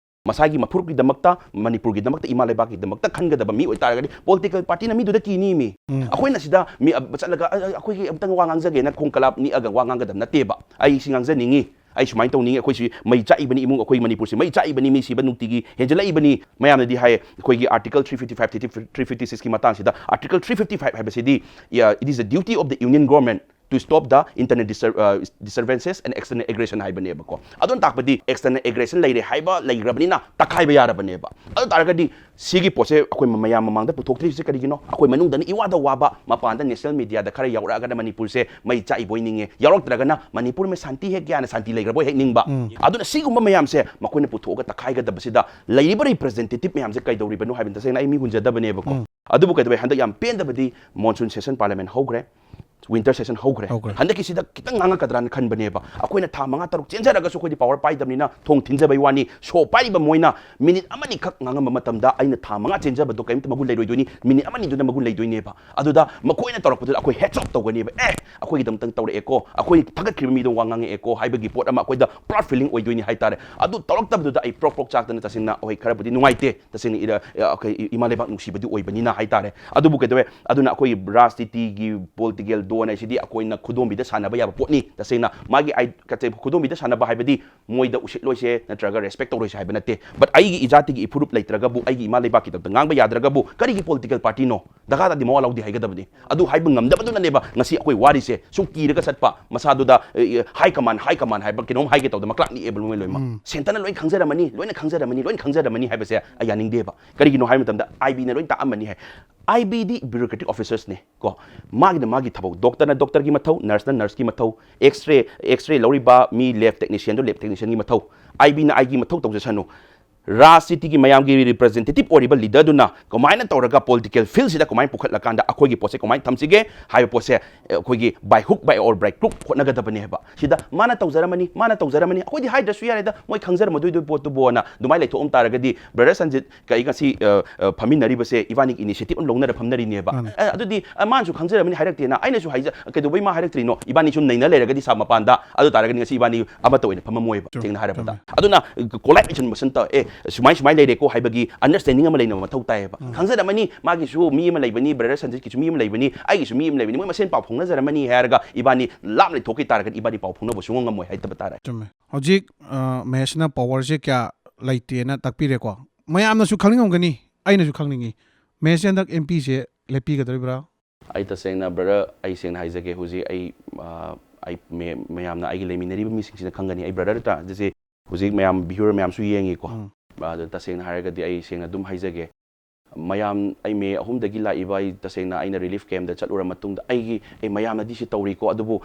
ꯃꯁꯥꯒꯤ ꯃꯐꯨꯔꯨꯞꯀꯤꯗꯃꯛꯇ, ꯃꯅꯤꯄꯨꯔꯒꯤꯗꯃꯛꯇ, ꯏꯃꯥ ꯂꯩꯕꯥꯛꯀꯤꯗꯃꯛꯇ ꯈꯟꯒꯗꯕ ꯃꯤ ꯑꯣꯏꯇꯥꯔꯒꯗꯤ ꯄꯣꯂꯤꯇꯤꯀꯦꯜ ꯄꯥꯔꯇꯤꯅ ꯃꯤꯗꯨꯗ ꯀꯤꯅꯤ ꯃꯤ꯫ ꯎꯝ꯫ ꯑꯩꯈꯣꯏꯅ ꯁꯤꯗ ꯃꯤ, ꯑ, ꯆꯠꯂꯒ, "ꯑ, ꯑ, ꯑꯩꯈꯣꯏꯒꯤ ꯑꯝꯇꯪ ꯋꯥ ꯉꯥꯡꯖꯒꯦꯅ" ꯈꯣꯡ ꯀꯂꯥꯞ ꯅꯤꯛꯑꯒ ꯋꯥ ꯉꯥꯡꯒꯗꯕ ꯅꯠꯇꯦꯕ꯫ "ꯑꯩ ꯁꯤ ꯉꯥꯡꯖꯅꯤꯡꯉꯤ, ꯑꯩ ꯁꯨꯃꯥꯏꯅ ꯇꯧꯅꯤꯡꯉꯤ, ꯑꯩꯈꯣꯏꯁꯤ ꯃꯩ ꯆꯥꯛꯏꯕꯅꯤ, ꯏꯃꯨꯡ ꯑꯩꯈꯣꯏ ꯃꯅꯤꯄꯨꯔꯁꯤ ꯃꯩ ꯆꯥꯛꯏꯕꯅꯤ, ꯃꯤ ꯁꯤꯕ ꯅꯨꯡꯇꯤꯒꯤ ꯍꯦꯟꯖꯜꯂꯛꯏꯕꯅꯤ"꯫ ꯃꯌꯥꯝꯅꯗꯤ ꯍꯥꯏ, ꯑꯩꯈꯣꯏꯒꯤ Article three fifty five, three fifty six ꯀꯤ ꯃꯇꯥꯡꯁꯤꯗ, Article three fifty five ꯍꯥꯏꯕꯁꯤꯗꯤ, ꯑ, "It is the duty of the Union Government to stop the internal distur-, ꯑ, disturbances and external aggression" ꯍꯥꯏꯕꯅꯦꯕꯀꯣ꯫ ꯑꯗꯨꯅ ꯇꯥꯛꯄꯗꯤ external aggression ꯂꯩꯔꯦ ꯍꯥꯏꯕ ꯂꯩꯈ꯭ꯔꯕꯅꯤꯅ ꯇꯛꯈꯥꯏꯕ ꯌꯥꯔꯕꯅꯦꯕ꯫ ꯑꯗꯨ ꯇꯥꯔꯒꯗꯤ ꯁꯤꯒꯤ ꯄꯣꯠꯁꯦ ꯑꯩꯈꯣꯏ ꯃꯌꯥꯝ ꯃꯃꯥꯡꯗ ꯄꯨꯊꯣꯛꯇ꯭ꯔꯤꯁꯦ ꯀꯔꯤꯒꯤꯅꯣ? ꯑꯩꯈꯣꯏ ꯃꯅꯨꯡꯗꯅ ꯏꯋꯥꯗ ꯋꯥꯕ, ꯃꯄꯥꯟꯗ ꯅꯦꯁꯅꯦꯜ ꯃꯤꯗꯤꯌꯥꯗ ꯈꯔ ꯌꯥꯎꯔꯛꯑꯒꯅ ꯃꯅꯤꯄꯨꯔꯁꯦ ꯃꯩ ꯆꯥꯛꯏꯕꯣꯏ ꯅꯤꯡꯉꯦ, ꯌꯥꯎꯔꯛꯇ꯭ꯔꯒꯅ "ꯃꯅꯤꯄꯨꯔ ꯃꯦ ꯁꯥꯟꯇꯤ ꯍꯦ ꯀꯌꯥꯅ ꯁꯥꯟꯇꯤ ꯂꯩꯈ꯭ꯔꯕꯣꯏ ꯍꯦꯛ ꯅꯤꯡꯕ"꯫ ꯎꯝ꯫ ꯑꯗꯨꯅ ꯁꯤꯒꯨꯝꯕ ꯃꯌꯥꯝꯁꯦ ꯃꯈꯣꯏꯅ ꯄꯨꯊꯣꯛꯑꯒ ꯇꯛꯈꯥꯏꯒꯗꯕꯁꯤꯗ ꯂꯩꯔꯤꯕ ꯔꯤꯄ꯭ꯔꯖꯦꯟꯇꯦꯇꯤꯚ ꯃꯌꯥꯝꯁꯦ ꯀꯩꯗꯧꯔꯤꯕꯅꯣ ꯍꯥꯏꯕꯅꯤ꯫ ꯇꯁꯦꯡꯅ ꯑꯩ ꯃꯤ ꯍꯨꯟꯖꯗꯕꯅꯦꯕꯀꯣ꯫ ꯎꯝ꯫ ꯑꯗꯨꯕꯨ ꯀꯩꯗꯧꯋꯦ, ꯍꯟꯗꯛ ꯌꯥꯝ ꯄꯦꯟꯗꯕꯗꯤ ꯃꯣꯟꯁꯨꯟ ꯁꯦꯁꯟ ꯄꯥꯔꯂꯤꯌꯥꯃꯦꯟ ꯍꯧꯈ꯭ꯔꯦ, ꯋꯤꯟꯇꯔ ꯁꯦꯁꯟ ꯍꯧꯈ꯭ꯔꯦ꯫ ꯍꯧꯈ꯭ꯔꯦ꯫ ꯍꯟꯗꯛꯀꯤꯁꯤꯗ ꯈꯤꯇꯪ ꯉꯥꯡꯉꯛꯀꯗ꯭ꯔꯥꯅ ꯈꯟꯕꯅꯦꯕ꯫ ꯑꯩꯈꯣꯏꯅ ꯊꯥ ꯃꯉꯥ ꯇꯔꯨꯛ ꯆꯦꯟꯖꯔꯒꯁꯨ ꯑꯩꯈꯣꯏꯗꯤ ꯄꯥꯋꯔ ꯄꯥꯏꯗꯕꯅꯤꯅ ꯊꯣꯡ ꯊꯤꯟꯖꯕꯩ ꯋꯥꯅꯤ꯫ ꯁꯣ ꯄꯥꯏꯔꯤꯕ ꯃꯣꯏꯅ ꯃꯤꯅꯤꯠ ꯑꯃꯅꯤꯈꯛ ꯉꯥꯡꯉꯝꯕ ꯃꯇꯝꯗ ꯑꯩꯅ ꯊꯥ ꯃꯉꯥ ꯆꯦꯟꯖꯕꯗꯣ ꯀꯔꯤꯝꯇ ꯃꯒꯨꯟ ꯂꯩꯔꯣꯏꯗꯣꯏꯅꯤ꯫ ꯃꯤꯅꯤꯠ ꯑꯃꯅꯤꯗꯨꯅ ꯃꯒꯨꯟ ꯂꯩꯗꯣꯏꯅꯦꯕ꯫ ꯑꯗꯨꯗ ꯃꯈꯣꯏꯅ ꯇꯧꯔꯛꯄꯗꯨꯗ ꯑꯩꯈꯣꯏ ꯍꯦꯠꯁ ꯑꯣꯐ ꯇꯧꯒꯅꯦꯕ꯫ "ꯑꯦ, ꯑꯩꯈꯣꯏꯒꯤꯗꯃꯛꯇꯪ ꯇꯧꯔꯛꯑꯦꯀꯣ, ꯑꯩꯈꯣꯏ ꯊꯥꯒꯠꯈ꯭ꯔꯤꯕ ꯃꯤꯗꯣ ꯋꯥ ꯉꯥꯡꯉꯛꯑꯦꯀꯣ" ꯍꯥꯏꯕꯒꯤ ꯄꯣꯠ ꯑꯃ ꯑꯩꯈꯣꯏꯗ ꯄꯨꯔꯥ ꯐꯤꯂꯤꯡ ꯑꯣꯏꯗꯣꯏꯅꯤ ꯍꯥꯏꯇꯥꯔꯦ꯫ ꯑꯗꯨ ꯇꯧꯔꯛꯇꯕꯗꯨꯗ ꯑꯩ ꯄ꯭ꯔꯣꯛ ꯄ꯭ꯔꯣꯛ ꯆꯥꯛꯇꯅ ꯇꯁꯦꯡꯅ ꯍꯣꯏ ꯈꯔꯕꯨꯗꯤ ꯅꯨꯡꯉꯥꯏꯇꯦ꯫ ꯇꯁꯦꯡꯅ ꯏꯔ-, ꯑ, ꯑꯩꯈꯣꯏ ꯏ-, ꯏꯃꯥ ꯂꯩꯕꯥꯛ ꯅꯨꯡꯁꯤꯕꯗꯤ ꯑꯣꯏꯕꯅꯤꯅ ꯍꯥꯏꯇꯥꯔꯦ꯫ ꯑꯗꯨꯕꯨ ꯀꯩꯗꯧꯋꯦ, ꯑꯗꯨꯅ ꯑꯩꯈꯣꯏꯒꯤ ꯔꯥꯖꯅꯤꯇꯤꯒꯤ, ꯄꯣꯂꯤꯇꯤꯀꯦꯜ ꯗꯣꯟ ꯍꯥꯏꯁꯤꯗꯤ ꯑꯩꯈꯣꯏꯅ ꯈꯨꯗꯣꯝꯕꯤꯗ ꯁꯥꯟꯅꯕ ꯌꯥꯕ ꯄꯣꯠꯅꯤ꯫ ꯇꯁꯦꯡꯅ ꯃꯥꯒꯤ ꯑꯥꯏ-, ꯀꯠꯆꯩ-, ꯈꯨꯗꯣꯝꯕꯤꯗ ꯁꯥꯟꯅꯕ ꯍꯥꯏꯕꯗꯤ ꯃꯣꯏꯗ ꯎꯁꯤꯠꯂꯣꯏꯁꯦ ꯅꯠꯇ꯭ꯔꯒ ꯔꯦꯁꯄꯦꯛ ꯇꯧꯔꯣꯏꯁꯦ ꯍꯥꯏꯕ ꯅꯠꯇꯦ꯫ ꯕꯠ ꯑꯩꯒꯤ ꯏꯖꯥꯇꯤꯒꯤ ꯏꯐꯨꯔꯨꯞ ꯂꯩꯇ꯭ꯔꯒꯕꯨ, ꯑꯩꯒꯤ ꯏꯃꯥ ꯂꯩꯕꯥꯛꯀꯤꯗꯃꯛꯇ ꯉꯥꯡꯕ ꯌꯥꯗ꯭ꯔꯒꯕꯨ ꯀꯔꯤꯒꯤ ꯄꯣꯂꯤꯇꯤꯀꯦꯜ ꯄꯥꯔꯇꯤꯅꯣ? ꯗꯔꯀꯥꯔ ꯇꯥꯗꯤ ꯃꯋꯥ ꯂꯧꯗꯦ ꯍꯥꯏꯒꯗꯕꯅꯤ꯫ ꯑꯗꯨ ꯍꯥꯏꯕ ꯉꯝꯗꯕꯗꯨꯅꯅꯦꯕ ꯉꯁꯤ ꯑꯩꯈꯣꯏ ꯋꯥꯔꯤꯁꯦ꯫ ꯁꯨꯝ ꯀꯤꯔꯒ ꯆꯠꯄ, ꯃꯁꯥꯗꯨꯗ, ꯑꯦ, ꯑꯦ, ꯍꯥꯏ ꯀꯃꯥꯟ, ꯍꯥꯏ ꯀꯃꯥꯟ ꯍꯥꯏꯕ ꯀꯩꯅꯣꯝ ꯍꯥꯏꯒꯦ ꯇꯧꯗ ꯃꯀ꯭ꯂꯥꯛ ꯅꯤꯛꯑꯦꯕ ꯂꯣꯏ ꯂꯣꯏꯅꯃꯛ꯫ ꯎꯝ꯫ ꯁꯦꯟꯇꯔꯅ ꯂꯣꯏ ꯈꯪꯖꯔꯝꯃꯅꯤ, ꯂꯣꯏꯅ ꯈꯪꯖꯔꯝꯃꯅꯤ, ꯂꯣꯏꯅ ꯈꯪꯖꯔꯝꯃꯅꯤ ꯍꯥꯏꯕꯁꯦ ꯑꯩ ꯌꯥꯅꯤꯡꯗꯦꯕ꯫ ꯀꯔꯤꯒꯤꯅꯣ ꯍꯥꯏꯕ ꯃꯇꯝꯗ ꯑꯥꯏ ꯕꯤꯅ ꯂꯣꯏ ꯇꯥꯛꯑꯝꯃꯅꯤ ꯍꯥꯏ꯫ ꯑꯥꯏ ꯕꯤꯗꯤ bureaucratic officers ꯅꯦ ꯀꯣ, ꯃꯥꯒꯤꯅ ꯃꯥꯒꯤ ꯊꯕꯛ, ꯗꯣꯛꯇꯔꯅ ꯗꯣꯛꯇꯔꯒꯤ ꯃꯊꯧ, ꯅꯔꯁꯅ ꯅꯔꯁꯀꯤ ꯃꯊꯧ, X-ray, X-ray ꯂꯧꯔꯤꯕ ꯃꯤ, ꯂꯦꯕ ꯇꯦꯛꯅꯤꯁꯤꯌꯟꯗꯣ ꯂꯦꯕ ꯇꯦꯛꯅꯤꯁꯤꯌꯟꯒꯤ ꯃꯊꯧ, ꯑꯥꯏ ꯕꯤꯅ ꯑꯥꯏ ꯒꯤ ꯃꯊꯧ ꯇꯧꯖꯁꯅꯨ꯫ ꯔꯥꯖꯅꯤꯇꯤꯒꯤ ꯃꯌꯥꯝꯒꯤ ꯔꯤꯄ꯭ꯔꯖꯦꯟꯇꯦꯇꯤꯚ ꯑꯣꯏꯔꯤꯕ ꯂꯤꯗꯔꯗꯨꯅ ꯀꯃꯥꯏꯅ ꯇꯧꯔꯒ ꯄꯣꯂꯤꯇꯤꯀꯦꯜ ꯐꯤꯜꯁꯤꯗ ꯀꯃꯥꯏꯅ ꯄꯨꯈꯠꯂꯀꯥꯟꯗ ꯑꯩꯈꯣꯏꯒꯤ ꯄꯣꯠꯁꯦ ꯀꯃꯥꯏꯅ ꯊꯝꯁꯤꯒꯦ ꯍꯥꯏꯕ ꯄꯣꯠꯁꯦ ꯑꯩꯈꯣꯏꯒꯤ by hook by or by crook ꯍꯣꯠꯅꯒꯗꯕꯅꯦ ꯍꯥꯏꯕ꯫ ꯁꯤꯗ ꯃꯥꯅ ꯇꯧꯖꯔꯝꯃꯅꯤ, ꯃꯥꯅ ꯇꯧꯖꯔꯝꯃꯅꯤ, ꯑꯩꯈꯣꯏꯗꯤ ꯍꯥꯏꯗ꯭ꯔꯁꯨ ꯌꯥꯔꯦꯗ, ꯃꯣꯏ ꯈꯪꯖꯔꯝꯃꯗꯣꯏꯗꯣꯏ ꯄꯣꯠꯇꯨꯕꯣꯅ ꯑꯗꯨꯃꯥꯏꯅ ꯂꯩꯊꯣꯛꯑꯝ ꯇꯥꯔꯒꯗꯤ, ꯕ꯭ꯔꯗꯔ ꯁꯟꯖꯤꯠ, ꯀꯩ ꯉꯁꯤ, ꯑ, ꯑ, ꯐꯝꯃꯤꯟꯅꯔꯤꯕꯁꯦ ꯏꯕꯥꯅꯤꯒꯤ ꯏꯅꯤꯁꯤꯌꯦꯇꯤꯚ ꯑꯃ ꯂꯧꯅꯔ ꯐꯝꯅꯔꯤꯅꯦꯕ꯫ ꯃꯥꯅꯦ꯫ ꯑ, ꯑꯗꯨꯗꯤ, ꯑ, ꯃꯥꯅꯁꯨ ꯈꯪꯖꯔꯝꯃꯅꯤ ꯍꯥꯏꯔꯛꯇꯦꯅ, ꯑꯩꯅꯁꯨ ꯍꯥꯏꯖ-, ꯀꯩꯗꯧꯕꯩ ꯃꯥ ꯍꯥꯏꯔꯛꯇ꯭ꯔꯤꯅꯣ? ꯏꯕꯥꯅꯤ ꯁꯨꯝ ꯅꯩꯅ ꯂꯩꯔꯒꯗꯤ ꯁꯥ ꯃꯄꯥꯟꯗ, ꯑꯗꯨ ꯇꯥꯔꯒꯗꯤ ꯉꯁꯤ ꯏꯕꯥꯅꯤ ꯑꯃꯠꯇ ꯑꯣꯏꯅ ꯐꯝꯃꯝꯃꯣꯏꯕ, ꯆꯨꯝꯃꯦ, ꯁꯦꯡꯅ ꯍꯥꯏꯔꯕꯗ꯫ ꯆꯨꯝꯃꯦ꯫ ꯑꯗꯨꯅ, ꯀꯣꯂꯥꯏꯕ꯭ꯔꯦꯁꯟ ꯃꯁꯟꯇ, ꯑꯦ, ꯁꯨꯃꯥꯏ ꯁꯨꯃꯥꯏ ꯂꯩꯔꯦꯀꯣ ꯍꯥꯏꯕꯒꯤ ꯑꯟꯗꯔꯁ꯭ꯇꯦꯟꯗꯤꯡ ꯑꯃ ꯂꯩꯅꯕ ꯃꯊꯧ ꯇꯥꯏꯌꯦꯕ꯫ ꯎꯝ꯫ ꯈꯪꯖꯔꯝꯃꯅꯤ, ꯃꯥꯒꯤꯁꯨ ꯃꯤ ꯑꯃ ꯂꯩꯕꯅꯤ, ꯕ꯭ꯔꯗꯔ ꯁꯟꯖꯤꯠꯀꯤꯁꯨ ꯃꯤ ꯑꯃ ꯂꯩꯕꯅꯤ, ꯑꯩꯒꯤꯁꯨ ꯃꯤ ꯑꯃ ꯂꯩꯕꯅꯤ, ꯃꯣꯏ ꯃꯁꯦꯟ ꯄꯥꯎ ꯐꯥꯎꯅꯖꯔꯝꯃꯅꯤ ꯍꯥꯏꯔꯒ ꯏꯕꯥꯅꯤ ꯂꯥꯞꯅ ꯂꯩꯊꯣꯛꯈꯤ ꯇꯥꯔꯒꯗꯤ ꯏꯕꯥꯅꯤ ꯄꯥꯎ ꯐꯥꯎꯅꯕ ꯁꯨꯡꯉꯝ ꯉꯝꯃꯣꯏ ꯍꯥꯏꯇꯕ ꯇꯥꯔꯦ꯫ ꯆꯨꯝꯃꯦ꯫ ꯍꯧꯖꯤꯛ, ꯑ, ꯃꯍꯦꯁꯅ ꯄꯋꯥꯔꯁꯦ ꯀꯌꯥ ꯂꯩꯇꯦꯅ ꯇꯥꯛꯄꯤꯔꯦꯀꯣ꯫ ꯃꯌꯥꯝꯅꯁꯨ ꯈꯪꯅꯤꯡꯉꯝꯒꯅꯤ, ꯑꯩꯅꯁꯨ ꯈꯪꯅꯤꯡꯉꯤ, ꯃꯍꯦꯁꯁꯦ ꯍꯟꯗꯛ ꯑꯦꯝ ꯄꯤꯁꯦ ꯂꯦꯞꯄꯤꯒꯗꯧꯔꯤꯕ꯭ꯔꯥ? ꯑꯩ ꯇꯁꯦꯡꯅ, ꯕ꯭ꯔꯗꯔ, ꯑꯩ ꯁꯦꯡꯅ ꯍꯥꯏꯖꯒꯦ, ꯍꯧꯖꯤꯛ ꯑꯩ, ꯑ, ꯑꯩ ꯃꯦ-, ꯃꯌꯥꯝꯅ, ꯑꯩꯒꯤ ꯂꯩꯃꯤꯟꯅꯔꯤꯕ ꯃꯤꯁꯤꯡꯁꯤꯅ ꯈꯪꯒꯅꯤ, ꯑꯩ ꯕ꯭ꯔꯗꯔ ꯇꯥꯖꯁꯦ ꯍꯧꯖꯤꯛ ꯃꯌꯥꯝ ꯚ꯭ꯌꯨꯋꯔ ꯃꯌꯥꯝꯁꯨ ꯌꯦꯡꯉꯤꯀꯣ꯫ ꯎꯝ꯫ ꯑꯗꯣ ꯇꯁꯦꯡꯅ ꯍꯥꯏꯔꯒꯗꯤ ꯑꯩ ꯁꯦꯡꯅ ꯑꯗꯨꯝ ꯍꯥꯏꯖꯒꯦ, ꯃꯌꯥꯝ, ꯑꯩ ꯃꯦ ꯑꯍꯨꯝꯗꯒꯤ ꯂꯥꯛꯏꯕ, ꯑꯩ ꯇꯁꯦꯡꯅ ꯑꯩꯅ ꯔꯤꯂꯤꯐ ꯀꯦꯝꯗ ꯆꯠꯂꯨꯔ ꯃꯇꯨꯡꯗ ꯑꯩꯒꯤ, ꯑꯩ ꯃꯌꯥꯝꯅꯗꯤ ꯁꯤ ꯇꯧꯔꯤꯀꯣ, ꯑꯗꯨꯕꯨ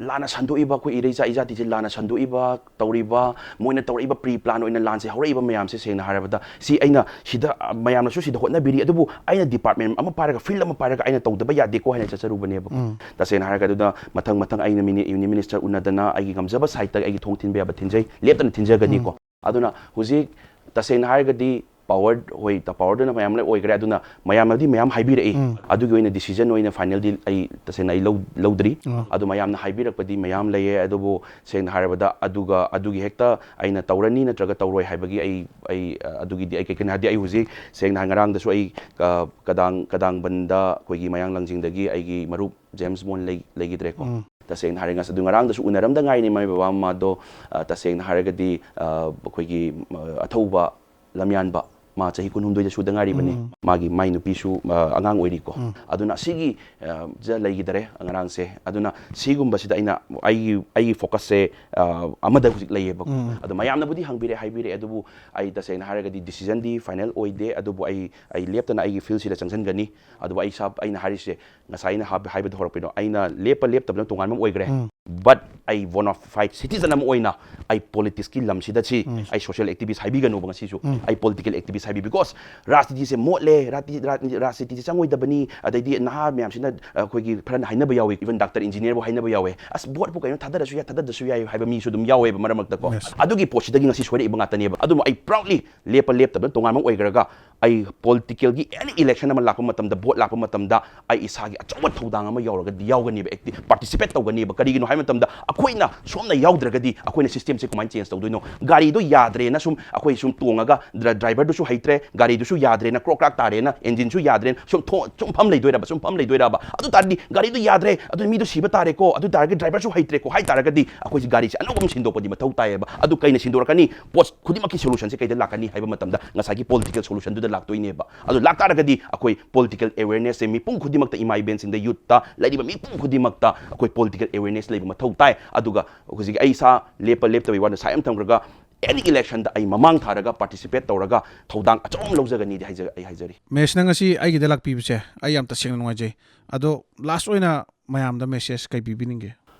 ꯂꯥꯟꯅ ꯁꯟꯗꯣꯛꯏꯕ ꯑꯩꯈꯣꯏ ꯏꯔꯩꯆꯥ ꯏꯖꯥꯇꯤꯁꯦ ꯂꯥꯟꯅ ꯁꯟꯗꯣꯛꯏꯕ, ꯇꯧꯔꯤꯕ, ꯃꯣꯏꯅ ꯇꯧꯔꯛꯏꯕ ꯄ꯭ꯔꯤ ꯄ꯭ꯂꯥꯟ ꯑꯣꯏꯅ ꯂꯥꯟꯁꯦ ꯍꯧꯔꯛꯏꯕ ꯃꯌꯥꯝꯁꯦ ꯁꯦꯡꯅ ꯍꯥꯏꯔꯕꯗ ꯁꯤ ꯑꯩꯅ ꯁꯤꯗ, ꯑ, ꯃꯌꯥꯝꯅꯁꯨ ꯁꯤꯗ ꯍꯣꯠꯅꯕꯤꯔꯤ, ꯑꯗꯨꯕꯨ ꯑꯩꯅ ꯗꯤꯄꯥꯔꯠꯃꯦꯟ ꯑꯃ ꯄꯥꯏꯔꯒ, ꯐꯤꯜꯗ ꯑꯃ ꯄꯥꯏꯔꯒ ꯑꯩꯅ ꯇꯧꯗꯕ ꯌꯥꯗꯦꯀꯣ ꯍꯥꯏꯅ ꯆꯠꯆꯔꯨꯕꯅꯦꯕꯀꯣ꯫ ꯎꯝ꯫ ꯇꯁꯦꯡꯅ ꯍꯥꯏꯔꯒ ꯑꯗꯨꯅ ꯃꯊꯪ ꯃꯊꯪ ꯑꯩꯅ ꯃꯤꯅꯤ-, ꯌꯨꯅꯤꯌꯟ ꯃꯤꯅꯤꯁꯇꯔ ꯎꯅꯗꯅ ꯑꯩꯒꯤ ꯉꯝꯖꯕ ꯁꯥꯏꯠꯇ ꯑꯩꯒꯤ ꯊꯣꯡ ꯊꯤꯟꯕ ꯌꯥꯕ ꯊꯤꯟꯖꯩ, ꯂꯦꯞꯇꯅ ꯊꯤꯟꯖꯒꯅꯤꯀꯣ꯫ ꯎꯝ꯫ ꯑꯗꯨꯅ ꯍꯧꯖꯤꯛ ꯇꯁꯦꯡꯅ ꯍꯥꯏꯔꯒꯗꯤ ꯄꯥꯋꯔ, ꯍꯣꯏ, ꯄꯥꯋꯔꯗꯨꯅ ꯃꯌꯥꯝ ꯂꯣꯏ ꯑꯣꯏꯈ꯭ꯔꯦ꯫ ꯑꯗꯨꯅ ꯃꯌꯥꯝꯅꯗꯤ ꯃꯌꯥꯝ ꯍꯥꯏꯕꯤꯔꯛꯏ꯫ ꯎꯝ꯫ ꯑꯗꯨꯒꯤ ꯑꯣꯏꯅ ꯗꯤꯁꯤꯖꯟ ꯑꯣꯏꯅ ꯐꯥꯏꯅꯦꯜꯗꯤ ꯑꯩ ꯇꯁꯦꯡꯅ ꯑꯩ ꯂꯧ-, ꯂꯧꯗ꯭ꯔꯤ꯫ ꯑꯥ꯫ ꯑꯗꯨ ꯃꯌꯥꯝꯅ ꯍꯥꯏꯕꯤꯔꯛꯄꯗꯤ ꯃꯌꯥꯝ ꯂꯩꯌꯦ꯫ ꯑꯗꯨꯕꯨ ꯁꯦꯡꯅ ꯍꯥꯏꯔꯕꯗ ꯑꯗꯨꯒ ꯑꯗꯨꯒꯤ ꯍꯦꯛꯇ ꯑꯩꯅ ꯇꯧꯔꯅꯤ ꯅꯠꯇ꯭ꯔꯒ ꯇꯧꯔꯣꯏ ꯍꯥꯏꯕꯒꯤ ꯑꯩ, ꯑꯩ, ꯑ, ꯑꯗꯨꯒꯤꯗꯤ ꯑꯩ ꯀꯩ-, ꯀꯩꯅꯣ ꯍꯥꯏꯗꯤ ꯑꯩ ꯍꯧꯖꯤꯛ ꯁꯦꯡꯅ ꯍꯥꯏ ꯉꯔꯥꯡꯗꯁꯨ ꯑꯩ, ꯑ, ꯀꯗꯥꯡ-, ꯀꯗꯥꯡꯕꯟꯗ ꯑꯩꯈꯣꯏꯒꯤ ꯃꯌꯥꯡ ꯂꯪꯖꯤꯡꯗꯒꯤ ꯑꯩꯒꯤ ꯃꯔꯨꯞ ꯖꯦꯝꯁ ꯃꯣꯟ ꯂꯩ-, ꯂꯩꯈꯤꯗ꯭ꯔꯦꯀꯣ꯫ ꯎꯝ꯫ ꯇꯁꯦꯡꯅ ꯍꯥꯏꯔꯒ ꯑꯗꯨ ꯉꯔꯥꯡꯗꯁꯨ ꯎꯅꯔꯝꯗ ꯉꯥꯏꯔꯤ ꯃꯥꯏ ꯕꯕꯥ ꯃꯃꯥꯗꯣ꯫ ꯑ, ꯇꯁꯦꯡꯅ ꯍꯥꯏꯔꯒꯗꯤ, ꯑ, ꯑꯩꯈꯣꯏꯒꯤ, ꯑ, ꯑꯊꯧꯕ ꯂꯝꯌꯥꯟꯕ, ꯃꯥ ꯆꯍꯤ ꯀꯨꯟꯍꯨꯝꯗꯣꯏꯗ ꯁꯨꯗ ꯉꯥꯏꯔꯤꯕꯅꯤ꯫ ꯎꯝ꯫ ꯃꯥꯒꯤ, ꯃꯥꯏ ꯅꯨꯄꯤꯁꯨ, ꯑ, ꯑꯉꯥꯡ ꯑꯣꯏꯔꯤꯀꯣ꯫ ꯎꯝ꯫ ꯑꯗꯨꯅ ꯑꯁꯤꯒꯤ, ꯑ, ꯖ ꯂꯩꯈꯤꯗꯔꯦ ꯑꯉꯥꯡꯁꯦ꯫ ꯑꯗꯨꯅ ꯁꯤꯒꯨꯝꯕꯁꯤꯗ ꯑꯩꯅ ꯑꯩꯒꯤ, ꯑꯩꯒꯤ ꯐꯣꯀꯁꯁꯦ, ꯑ, ꯑꯃꯗ ꯍꯧꯖꯤꯛ ꯂꯩꯌꯦꯕꯀꯣ꯫ ꯎꯝ꯫ ꯑꯗꯣ ꯃꯌꯥꯝꯅꯕꯨꯗꯤ ꯍꯪꯕꯤꯔꯦ, ꯍꯥꯏꯕꯤꯔꯦ, ꯑꯗꯨꯕꯨ ꯑꯩ ꯇꯁꯦꯡꯅ ꯍꯥꯏꯔꯒꯗꯤ ꯗꯤꯁꯤꯖꯟꯗꯤ ꯐꯥꯏꯅꯦꯜ ꯑꯣꯏꯗꯦ꯫ ꯑꯗꯨꯕꯨ ꯑꯩ, ꯑꯩ ꯂꯦꯞꯇꯅ ꯑꯩꯒꯤ ꯐꯤꯜꯁꯤꯗ ꯆꯪꯁꯤꯟꯒꯅꯤ꯫ ꯑꯗꯨꯕꯨ ꯑꯩ ꯏꯁꯥ, ꯑꯩꯅ ꯍꯥꯏꯔꯤꯁꯦ, ꯉꯁꯥꯏ ꯑꯩꯅ ꯍꯥꯏꯕ, ꯍꯥꯏꯕꯗꯣ ꯍꯧꯔꯛꯄꯩꯗꯣ, ꯑꯩꯅ ꯂꯦꯞꯄ ꯂꯦꯞꯇꯕꯅ ꯇꯣꯉꯥꯟꯕ ꯑꯃ ꯑꯣꯏꯈ꯭ꯔꯦ꯫ ꯎꯝ꯫ But ꯑꯩ bona fide citizen ꯑꯃ ꯑꯣꯏꯅ ꯑꯩ ꯄꯣꯂꯤꯇꯤꯛꯁꯀꯤ ꯂꯝꯁꯤꯗ ꯁꯤ, ꯎꯝ꯫ ꯑꯩ ꯁꯣꯁꯤꯌꯦꯜ ꯑꯦꯛꯇꯤꯚꯤꯁ ꯍꯥꯏꯕꯤꯒꯅꯨꯕ ꯉꯁꯤꯁꯨ꯫ ꯎꯝ꯫ ꯑꯩ ꯄꯣꯂꯤꯇꯤꯀꯦꯜ ꯑꯦꯛꯇꯤꯚꯤꯁ ꯍꯥꯏꯕꯤ, because ꯔꯥꯖꯅꯤꯇꯤꯁꯦ ꯃꯣꯠꯂꯦ, ꯔꯥꯖꯅꯤ-, ꯔꯥꯖ-, ꯔꯥꯖꯅꯤꯇꯤꯁꯦ ꯆꯪꯉꯣꯏꯗꯕꯅꯤ, ꯑꯗꯩꯗꯤ ꯅꯍꯥ ꯃꯌꯥꯝꯁꯤꯅ, ꯑꯩꯈꯣꯏꯒꯤ ꯈꯔꯅ ꯍꯥꯏꯅꯕ ꯌꯥꯎꯏ, even ꯗꯥꯛꯇꯔ ꯏꯟꯖꯤꯅꯤꯌꯔꯕꯨ ꯍꯥꯏꯅꯕ ꯌꯥꯎꯋꯦ, "ꯑꯁ, ꯚꯣꯠꯄꯨ ꯀꯩꯅꯣ, ꯊꯥꯗꯔꯁꯨ ꯌꯥꯏ, ꯊꯥꯗꯗꯁꯨ ꯌꯥꯏ" ꯍꯥꯏꯕ ꯃꯤꯁꯨ ꯑꯗꯨꯝ ꯌꯥꯎꯋꯦꯕ ꯃꯔꯛ ꯃꯔꯛꯇꯀꯣ꯫ Yes. ꯑꯗꯨꯒꯤ ꯄꯣꯠꯁꯤꯗꯒꯤ ꯉꯁꯤ ꯁꯣꯏꯔꯛꯏꯕ ꯉꯥꯛꯇꯅꯦꯕ꯫ ꯑꯗꯨꯕꯨ ꯑꯩ proudly ꯂꯦꯞꯄ ꯂꯦꯞꯇꯕꯅ ꯇꯣꯉꯥꯟꯕ ꯑꯃ ꯑꯣꯏꯈ꯭ꯔꯒ, ꯑꯩ ꯄꯣꯂꯤꯇꯤꯀꯦꯜꯒꯤ ꯑꯦꯅꯤ ꯏꯂꯦꯛꯁꯟ ꯑꯃ ꯂꯥꯛꯄ ꯃꯇꯝꯗ, ꯚꯣꯠ ꯂꯥꯛꯄ ꯃꯇꯝꯗ, ꯑꯩ ꯏꯁꯥꯒꯤ ꯑꯆꯧꯕ ꯊꯧꯗꯥꯡ ꯑꯃ ꯌꯥꯎꯔꯒꯗꯤ ꯌꯥꯎꯒꯅꯦꯕ, ꯑꯦꯛꯇꯤ-, ꯄꯥꯔꯇꯤꯁꯤꯄꯦꯠ ꯇꯧꯒꯅꯦꯕ꯫ ꯀꯔꯤꯒꯤꯅꯣ ꯍꯥꯏꯕ ꯃꯇꯝꯗ, ꯑꯩꯈꯣꯏꯅ ꯁꯣꯝꯅ ꯌꯥꯎꯗ꯭ꯔꯒꯗꯤ ꯑꯩꯈꯣꯏꯅ ꯁꯤꯁꯇꯦꯝꯁꯦ ꯀꯃꯥꯏꯅ ꯆꯦꯟꯖ ꯇꯧꯗꯣꯏꯅꯣ? ꯒꯥꯔꯤꯗꯣ ꯌꯥꯗ꯭ꯔꯦꯅ ꯁꯨꯝ ꯑꯩꯈꯣꯏ ꯁꯨꯝ ꯇꯣꯡꯉꯒ, ꯗ꯭ꯔ-, ꯗ꯭ꯔꯥꯏꯚꯔꯗꯨꯁꯨ ꯍꯩꯇ꯭ꯔꯦ, ꯒꯥꯔꯤꯗꯨꯁꯨ ꯌꯥꯗ꯭ꯔꯦꯅ, ꯀ꯭ꯔꯣꯛ ꯀ꯭ꯔꯥꯛ ꯇꯥꯔꯦꯅ, ꯏꯟꯖꯤꯟꯁꯨ ꯌꯥꯗ꯭ꯔꯦꯅ ꯁꯨꯝ ꯊꯣ-, ꯁꯨꯝ ꯐꯝ ꯂꯩꯗꯣꯏꯔꯕ, ꯁꯨꯝ ꯐꯝ ꯂꯩꯗꯣꯏꯔꯕ? ꯑꯗꯨ ꯇꯥꯔꯗꯤ ꯒꯥꯔꯤꯗꯣ ꯌꯥꯗ꯭ꯔꯦ, ꯑꯗꯨ ꯃꯤꯗꯣ ꯁꯤꯕ ꯇꯥꯔꯦꯀꯣ, ꯑꯗꯨ ꯇꯥꯔꯒꯗꯤ ꯗ꯭ꯔꯥꯏꯚꯔꯁꯨ ꯍꯩꯇ꯭ꯔꯦꯀꯣ ꯍꯥꯏ ꯇꯥꯔꯒꯗꯤ, ꯑꯩꯈꯣꯏꯁꯦ ꯒꯥꯔꯤꯁꯦ ꯑꯅꯧꯕ ꯑꯃ ꯁꯤꯟꯗꯣꯛꯄꯗꯤ ꯃꯊꯧ ꯇꯥꯏꯌꯦꯕ꯫ ꯑꯗꯨ ꯀꯩꯅ ꯁꯤꯟꯗꯣꯔꯛꯀꯅꯤ? ꯄꯣꯠ ꯈꯨꯗꯤꯡꯃꯛꯀꯤ ꯁꯣꯂꯨꯁꯟꯁꯦ ꯀꯩꯗ ꯂꯥꯛꯀꯅꯤ ꯍꯥꯏꯕ ꯃꯇꯝꯗ, ꯉꯁꯥꯏꯒꯤ ꯄꯣꯂꯤꯇꯤꯀꯦꯜ ꯁꯣꯂꯨꯁꯟꯗꯨꯗ ꯂꯥꯛꯇꯣꯏꯅꯦꯕ꯫ ꯑꯗꯨ ꯂꯥꯛꯇꯥꯔꯒꯗꯤ ꯑꯩꯈꯣꯏ ꯄꯣꯂꯤꯇꯤꯀꯦꯜ ꯑꯦꯋꯦꯔꯅꯦꯁꯁꯦ ꯃꯤꯄꯨꯝ ꯈꯨꯗꯤꯡꯃꯛꯇ, ꯏꯃꯥ ꯏꯕꯦꯟꯁꯤꯡꯗ, ꯌꯨꯠꯇ ꯂꯩꯔꯤꯕ ꯃꯤꯄꯨꯝ ꯈꯨꯗꯤꯡꯃꯛꯇ ꯑꯩꯈꯣꯏ ꯄꯣꯂꯤꯇꯤꯀꯦꯜ ꯑꯦꯋꯦꯔꯅꯦꯁ ꯂꯩꯕ ꯃꯊꯧ ꯇꯥꯏ꯫ ꯑꯗꯨꯒ ꯍꯧꯖꯤꯛ ꯑꯩ ꯏꯁꯥ ꯂꯦꯞꯄ ꯂꯦꯞꯇꯕꯒꯤ ꯋꯥꯗ ꯁꯥꯏ ꯑꯃ ꯊꯝꯈ꯭ꯔꯒ, ꯑꯦꯅꯤ ꯏꯂꯦꯛꯁꯟꯗ ꯑꯩ ꯃꯃꯥꯡ ꯊꯥꯔꯒ ꯄꯥꯔꯇꯤꯁꯤꯄꯦꯠ ꯇꯧꯔꯒ ꯊꯧꯗꯥꯡ ꯑꯆꯧꯕ ꯑꯃ ꯂꯧꯖꯒꯅꯤꯗꯤ ꯍꯥꯏꯖ-, ꯑꯩ ꯍꯥꯏꯖꯔꯤ꯫ ꯃꯦꯁꯅ ꯉꯁꯤ ꯑꯩꯒꯤꯗ ꯂꯥꯛꯄꯤꯕꯁꯦ ꯑꯩ ꯌꯥꯝ ꯇꯁꯦꯡꯅ ꯅꯨꯡꯉꯥꯏꯖꯩ꯫ ꯑꯗꯣ ꯂꯥꯁ ꯑꯣꯏꯅ ꯃꯌꯥꯝꯗ ꯃꯦꯁꯦꯖ ꯀꯩ ꯄꯤꯕꯤꯅꯤꯡꯒꯦ?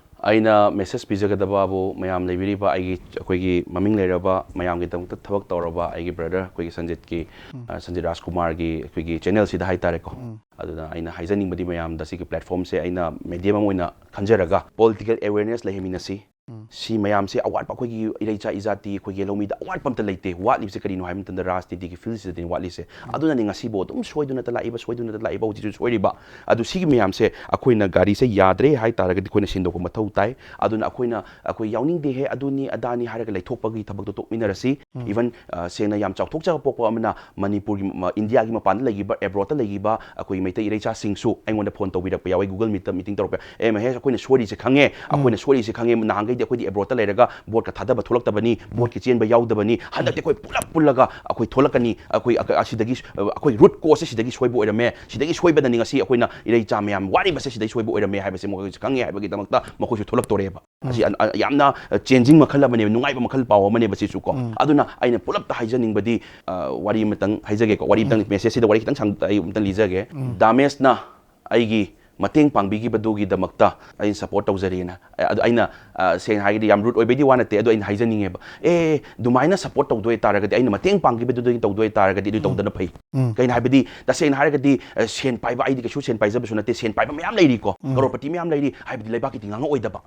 ꯑꯩꯅ ꯃꯦꯁꯦꯖ ꯄꯤꯖꯒꯗꯕꯕꯨ, ꯃꯌꯥꯝ ꯂꯩꯕꯤꯔꯤꯕ ꯑꯩꯒꯤ, ꯑꯩꯈꯣꯏꯒꯤ ꯃꯃꯤꯡ ꯂꯩꯔꯕ, ꯃꯌꯥꯝꯒꯤꯗꯃꯛꯇ ꯊꯕꯛ ꯇꯧꯔꯕ ꯑꯩꯒꯤ ꯕ꯭ꯔꯗꯔ, ꯑꯩꯈꯣꯏꯒꯤ ꯁꯟꯖꯤꯠꯀꯤ, ꯎꯝ꯫ ꯑ, ꯁꯟꯖꯤꯠ ꯔꯥꯖꯀꯨꯃꯥꯔꯒꯤ ꯑꯩꯈꯣꯏꯒꯤ ꯆꯦꯅꯦꯜꯁꯤꯗ ꯍꯥꯏꯇꯥꯔꯦꯀꯣ꯫ ꯎꯝ꯫ ꯑꯗꯨꯅ ꯑꯩꯅ ꯍꯥꯏꯖꯅꯤꯡꯕꯗꯤ ꯃꯌꯥꯝꯗ ꯁꯤꯒꯤ ꯄ꯭ꯂꯦꯠꯐꯣꯝꯁꯦ ꯑꯩꯅ ꯃꯦꯗꯤꯌꯝ ꯑꯃ ꯑꯣꯏꯅ ꯈꯟꯖꯔꯒ ꯄꯣꯂꯤꯇꯤꯀꯦꯜ ꯑꯦꯋꯦꯔꯅꯦꯁ ꯂꯩꯍꯟꯃꯤꯟꯅꯁꯤ꯫ ꯎꯝ꯫ ꯁꯤ ꯃꯌꯥꯝꯁꯦ ꯑꯋꯥꯠꯄ, ꯑꯩꯈꯣꯏꯒꯤ ꯏꯔꯩꯆꯥ ꯏꯖꯥꯇꯤ, ꯑꯩꯈꯣꯏꯒꯤ ꯂꯧꯃꯤꯗ ꯑꯋꯥꯠꯄ ꯑꯝꯇ ꯂꯩꯇꯦ꯫ ꯋꯥꯠꯂꯤꯕꯁꯦ ꯀꯔꯤꯅꯣ ꯍꯥꯏꯕ ꯃꯇꯝꯗ ꯔꯥꯖꯅꯤꯇꯤꯒꯤ ꯐꯤꯜꯁꯤꯗꯅꯤ ꯋꯥꯠꯂꯤꯁꯦ꯫ ꯑꯗꯨꯅꯅꯦ ꯉꯁꯤꯕꯨ ꯑꯗꯨꯝ ꯁꯣꯏꯗꯨꯅꯇ ꯂꯥꯛꯏꯕ, ꯁꯣꯏꯗꯨꯅꯇ ꯂꯥꯛꯏꯕ, ꯍꯧꯖꯤꯛꯁꯨ ꯁꯣꯏꯔꯤꯕ꯫ ꯑꯗꯨ ꯁꯤꯒꯤ ꯃꯌꯥꯝꯁꯦ ꯑꯩꯈꯣꯏꯅ ꯒꯥꯔꯤꯁꯦ ꯌꯥꯗ꯭ꯔꯦ ꯍꯥꯏ ꯇꯥꯔꯒꯗꯤ ꯑꯩꯈꯣꯏꯅ ꯁꯤꯟꯗꯣꯛꯄ ꯃꯊꯧ ꯇꯥꯏ꯫ ꯑꯗꯨꯅ ꯑꯩꯈꯣꯏꯅ, ꯑꯩꯈꯣꯏ ꯌꯥꯎꯅꯤꯡꯗꯦꯍꯦ, ꯑꯗꯨꯅꯤ ꯑꯗꯥꯅꯤ ꯍꯥꯏꯔꯒ ꯂꯩꯊꯣꯛꯄꯒꯤ ꯊꯕꯛꯇꯣ ꯇꯣꯛꯃꯤꯟꯅꯔꯁꯤ꯫ ꯏꯚꯟ ꯁꯦꯡꯅ ꯌꯥꯝ ꯆꯥꯎꯊꯣꯛꯆꯕ ꯄꯣꯛꯄ ꯑꯃꯅ ꯃꯅꯤꯄꯨꯔꯒꯤ, ꯃ-, ꯏꯟꯗꯤꯌꯥꯒꯤ ꯃꯄꯥꯟꯗ ꯂꯩꯈꯤꯕ, ꯑꯦꯕ꯭ꯔꯣꯗꯇ ꯂꯩꯈꯤꯕ ꯑꯩꯈꯣꯏ ꯃꯩꯇꯩ ꯏꯔꯩꯆꯥꯁꯤꯡꯁꯨ ꯑꯩꯉꯣꯟꯗ ꯐꯣꯟ ꯇꯧꯕꯤꯔꯛꯄ ꯌꯥꯎꯋꯤ, ꯒꯨꯒꯜ ꯃꯤꯠꯇ ꯃꯤꯇꯤꯡ ꯇꯧꯔꯛꯄ꯫ "ꯑꯦ ꯃꯍꯦꯁ, ꯑꯩꯈꯣꯏꯅ ꯁꯣꯏꯔꯤꯁꯦ ꯈꯪꯉꯦ, ꯑꯩꯈꯣꯏꯅ ꯁꯣꯏꯔꯤꯁꯦ ꯈꯪꯉꯦ, ꯅꯍꯥꯟꯈꯩꯗꯤ ꯑꯩꯈꯣꯏꯗꯤ ꯑꯦꯕ꯭ꯔꯣꯗꯇ ꯂꯩꯔꯒ ꯚꯣꯠꯀ ꯊꯥꯗꯕ ꯊꯣꯛꯂꯛꯇꯕꯅꯤ, ꯚꯣꯠꯀꯤ ꯆꯦꯟꯕ ꯌꯥꯎꯗꯕꯅꯤ, ꯍꯟꯗꯛꯇꯤ ꯑꯩꯈꯣꯏ ꯄꯨꯂꯞ ꯄꯨꯜꯂꯒ ꯑꯩꯈꯣꯏ ꯊꯣꯛꯂꯛꯀꯅꯤ, ꯑꯩꯈꯣꯏ ꯑ-, ꯑꯁꯤꯗꯒꯤ, ꯑꯩꯈꯣꯏ ꯔꯨꯠ ꯀꯣꯁꯁꯦ ꯁꯤꯗꯒꯤ ꯁꯣꯏꯕ ꯑꯣꯏꯔꯝꯃꯦ, ꯁꯤꯗꯒꯤ ꯁꯣꯏꯕꯗꯅꯤ ꯉꯁꯤ ꯑꯩꯈꯣꯏꯅ ꯏꯔꯩꯆꯥ ꯃꯌꯥꯝ ꯋꯥꯔꯤꯕꯁꯦ ꯁꯤꯗꯒꯤ ꯁꯣꯏꯕ ꯑꯣꯏꯔꯝꯃꯦ" ꯍꯥꯏꯕꯁꯦ ꯃꯈꯣꯏꯁꯨ ꯈꯪꯉꯦ ꯍꯥꯏꯕꯒꯤꯗꯃꯛꯇ ꯃꯈꯣꯏꯁꯨ ꯊꯣꯛꯂꯛꯇꯣꯔꯦꯕ꯫ ꯑꯁꯤ ꯑ-, ꯑ-, ꯌꯥꯝꯅ, ꯑ, ꯆꯦꯟꯖꯤꯡ ꯃꯈꯜ ꯑꯃꯅꯦꯕ, ꯅꯨꯡꯉꯥꯏꯕ ꯃꯈꯜ ꯄꯥꯎ ꯑꯃꯅꯦꯕ ꯁꯤꯁꯨ ꯀꯣ꯫ ꯑꯗꯨꯅ ꯑꯩꯅ ꯄꯨꯂꯞꯇ ꯍꯥꯏꯖꯅꯤꯡꯕꯗꯤ, ꯑ, ꯋꯥꯔꯤ ꯑꯃꯇꯪ ꯍꯥꯏꯖꯒꯦꯀꯣ, ꯋꯥꯔꯤ ꯑꯃꯇꯪ, ꯃꯦꯁꯦꯖꯁꯤꯗ ꯋꯥꯔꯤ ꯈꯤꯇꯪ ꯁꯥꯡ-, ꯑꯩ ꯑꯃꯇꯪ ꯂꯤꯖꯒꯦ꯫ ꯗꯥꯃꯦꯁꯅ ꯑꯩꯒꯤ ꯃꯇꯦꯡ ꯄꯥꯡꯕꯤꯈꯤꯕꯗꯨꯒꯤꯗꯃꯛꯇ ꯑꯩꯅ ꯁꯞꯄꯣꯔꯠ ꯇꯧꯖꯔꯤꯅ꯫ ꯑ-, ꯑꯗꯨ ꯑꯩꯅ, ꯑ, ꯁꯦꯡꯅ ꯍꯥꯏꯔꯒꯗꯤ ꯌꯥꯝ ꯔꯨꯠ ꯑꯣꯏꯕꯩꯗꯤ ꯋꯥ ꯅꯠꯇꯦ, ꯑꯗꯣ ꯑꯩꯅ ꯍꯥꯏꯖꯅꯤꯡꯉꯦꯕ, ꯑꯦ, ꯑꯗꯨꯃꯥꯏꯅ ꯁꯞꯄꯣꯔꯠ ꯇꯧꯗꯣꯏ ꯇꯥꯔꯒꯗꯤ, ꯑꯩꯅ ꯃꯇꯦꯡ ꯄꯥꯡꯈꯤꯕꯗꯨꯗꯒꯤ ꯇꯧꯗꯣꯏ ꯇꯥꯔꯒꯗꯤ ꯑꯗꯨ ꯇꯧꯗꯅ ꯐꯩ꯫ ꯀꯩꯅꯣ ꯍꯥꯏꯕꯗꯤ, ꯇꯁꯦꯡꯅ ꯍꯥꯏꯔꯒꯗꯤ, ꯑ, ꯁꯦꯟ ꯄꯥꯏꯕ, ꯑꯩꯗꯤ ꯀꯩꯁꯨ ꯁꯦꯟ ꯄꯥꯏꯖꯕꯁꯨ ꯅꯠꯇꯦ, ꯁꯦꯟ ꯄꯥꯏꯕ ꯃꯌꯥꯝ ꯂꯩꯔꯤꯀꯣ, ꯀꯔꯣꯔꯄꯇꯤ ꯃꯌꯥꯝ ꯂꯩꯔꯤ, ꯍꯥꯏꯕꯗꯤ ꯂꯩꯕꯥꯛꯀꯤꯗꯤ ꯉꯥꯡꯉꯛꯑꯣꯏꯗꯕ꯫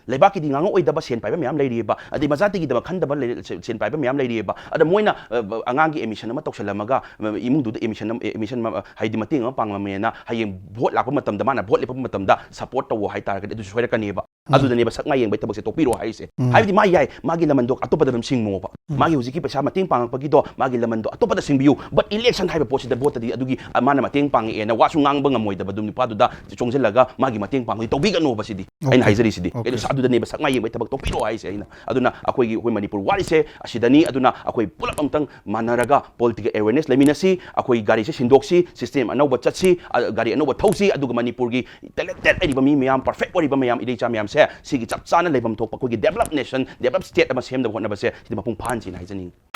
ꯂꯩꯕꯥꯛꯀꯤꯗꯤ ꯉꯥꯡꯉꯛꯑꯣꯏꯗꯕ ꯁꯦꯟ ꯄꯥꯏꯕ ꯃꯌꯥꯝ ꯂꯩꯔꯤꯑꯕ, ꯑꯗꯩ ꯃꯆꯥꯇꯤꯒꯤꯗꯃꯛ ꯈꯟꯗꯕ ꯂꯩ-, ꯁꯦ-, ꯁꯦꯟ ꯄꯥꯏꯕ ꯃꯌꯥꯝ ꯂꯩꯔꯤꯑꯕ꯫ ꯑꯗ ꯃꯣꯏꯅ, ꯑ, ꯑꯉꯥꯡꯒꯤ ꯑꯦꯗꯃꯤꯁꯟ ꯑꯃ ꯇꯧꯁꯜꯂꯝꯃꯒ, ꯑ, ꯏꯃꯨꯡꯗꯨꯗ ꯑꯦꯗꯃꯤꯁꯟ ꯑꯃ, ꯑꯦꯗꯃꯤꯁꯟ ꯑꯃ, ꯍꯥꯏꯗꯤ ꯃꯇꯦꯡ ꯑꯃ ꯄꯥꯡꯂꯝꯃꯦꯅ ꯍꯌꯦꯡ ꯚꯣꯠ ꯂꯥꯛꯄ ꯃꯇꯝꯗ, ꯃꯥꯅ ꯚꯣꯠ ꯂꯦꯞꯄ ꯃꯇꯝꯗ ꯁꯞꯄꯣꯔꯠ ꯇꯧꯋꯣ ꯍꯥꯏ ꯇꯥꯔꯒꯗꯤ ꯑꯗꯨꯁꯨ ꯁꯣꯏꯔꯛꯀꯅꯦꯕ꯫ ꯑꯗꯨꯗꯅꯦꯕ ꯁꯛ ꯃꯥꯏ ꯌꯦꯡꯕꯒꯤ ꯊꯕꯛꯁꯦ ꯇꯣꯛꯄꯤꯔꯣ ꯍꯥꯏꯔꯤꯁꯦ꯫ ꯍꯥꯏꯕꯗꯤ ꯃꯥ ꯌꯥꯏ, ꯃꯥꯒꯤ ꯂꯃꯟꯗꯣ ꯑꯇꯣꯞꯄꯗ ꯑꯗꯨꯝ ꯁꯤꯡꯉꯣꯕ꯫ ꯃꯥꯒꯤ ꯍꯧꯖꯤꯛꯀꯤ ꯄꯩꯁꯥ ꯃꯇꯦꯡ ꯄꯥꯡꯉꯛꯄꯒꯤꯗꯣ ꯃꯥꯒꯤ ꯂꯃꯟꯗꯣ ꯑꯇꯣꯞꯄꯗ ꯁꯤꯡꯕꯤꯌꯨ꯫ But election ꯍꯥꯏꯕ ꯄꯣꯠꯁꯤꯗ ꯚꯣꯠꯇꯗꯤ ꯑꯗꯨꯒꯤ, ꯑ, ꯃꯥꯅ ꯃꯇꯦꯡ ꯄꯥꯡꯉꯛꯑꯦꯅ ꯋꯥꯁꯨ ꯉꯥꯡꯕ ꯉꯝꯃꯣꯏꯗꯕꯗꯨ ꯅꯨꯄꯥꯗꯨꯗ ꯆꯣꯡꯁꯤꯜꯂꯒ ꯃꯥꯒꯤ ꯃꯇꯦꯡ ꯄꯥꯡꯕꯗꯤ ꯇꯧꯕꯤꯒꯅꯣꯕ ꯁꯤꯗꯤ꯫ ꯑꯩꯅ ꯍꯥꯏꯖꯔꯤꯁꯤꯗꯤ꯫ ꯑꯗꯨ ꯑꯗꯨꯗꯅꯦꯕ ꯁꯛ ꯃꯥꯏ ꯌꯦꯡꯕꯒꯤ ꯊꯕꯛ ꯇꯣꯛꯄꯤꯔꯣ ꯍꯥꯏꯁꯦ ꯑꯩꯅ꯫ ꯑꯗꯨꯅ ꯑꯩꯈꯣꯏꯒꯤ, ꯑꯩꯈꯣꯏ ꯃꯅꯤꯄꯨꯔ ꯋꯥꯔꯤꯁꯦ ꯑꯁꯤꯗꯅꯤ꯫ ꯑꯗꯨꯅ ꯑꯩꯈꯣꯏ ꯄꯨꯂꯞ ꯑꯝꯇꯪ ꯃꯥꯟꯅꯔꯒ political awareness ꯂꯩꯃꯤꯟꯅꯁꯤ, ꯑꯩꯈꯣꯏ ꯒꯥꯔꯤꯁꯦ ꯁꯤꯟꯗꯣꯛꯁꯤ, system ꯑꯅꯧꯕ ꯆꯠꯁꯤ, ꯑ, ꯒꯥꯔꯤ ꯑꯅꯧꯕ ꯊꯧꯁꯤ, ꯑꯗꯨꯒ ꯃꯅꯤꯄꯨꯔꯒꯤ talented ꯑꯣꯏꯔꯤꯕ ꯃꯤ ꯃꯌꯥꯝ, perfect ꯑꯣꯏꯔꯤꯕ ꯃꯌꯥꯝ, ꯏꯔꯩꯆꯥ ꯃꯌꯥꯝꯁꯦ ꯁꯤꯒꯤ ꯆꯞ ꯆꯥꯅ ꯂꯩꯐꯝ ꯊꯣꯛꯄ ꯑꯩꯈꯣꯏꯒꯤ develop nation, develop state ꯑꯃ ꯁꯦꯝꯅꯕ ꯍꯣꯠꯅꯕꯁꯦ ꯁꯤꯗꯤ ꯃꯄꯨꯡ ꯐꯥꯍꯟꯁꯤꯅ ꯍꯥꯏꯖꯅꯤꯡꯉꯤ꯫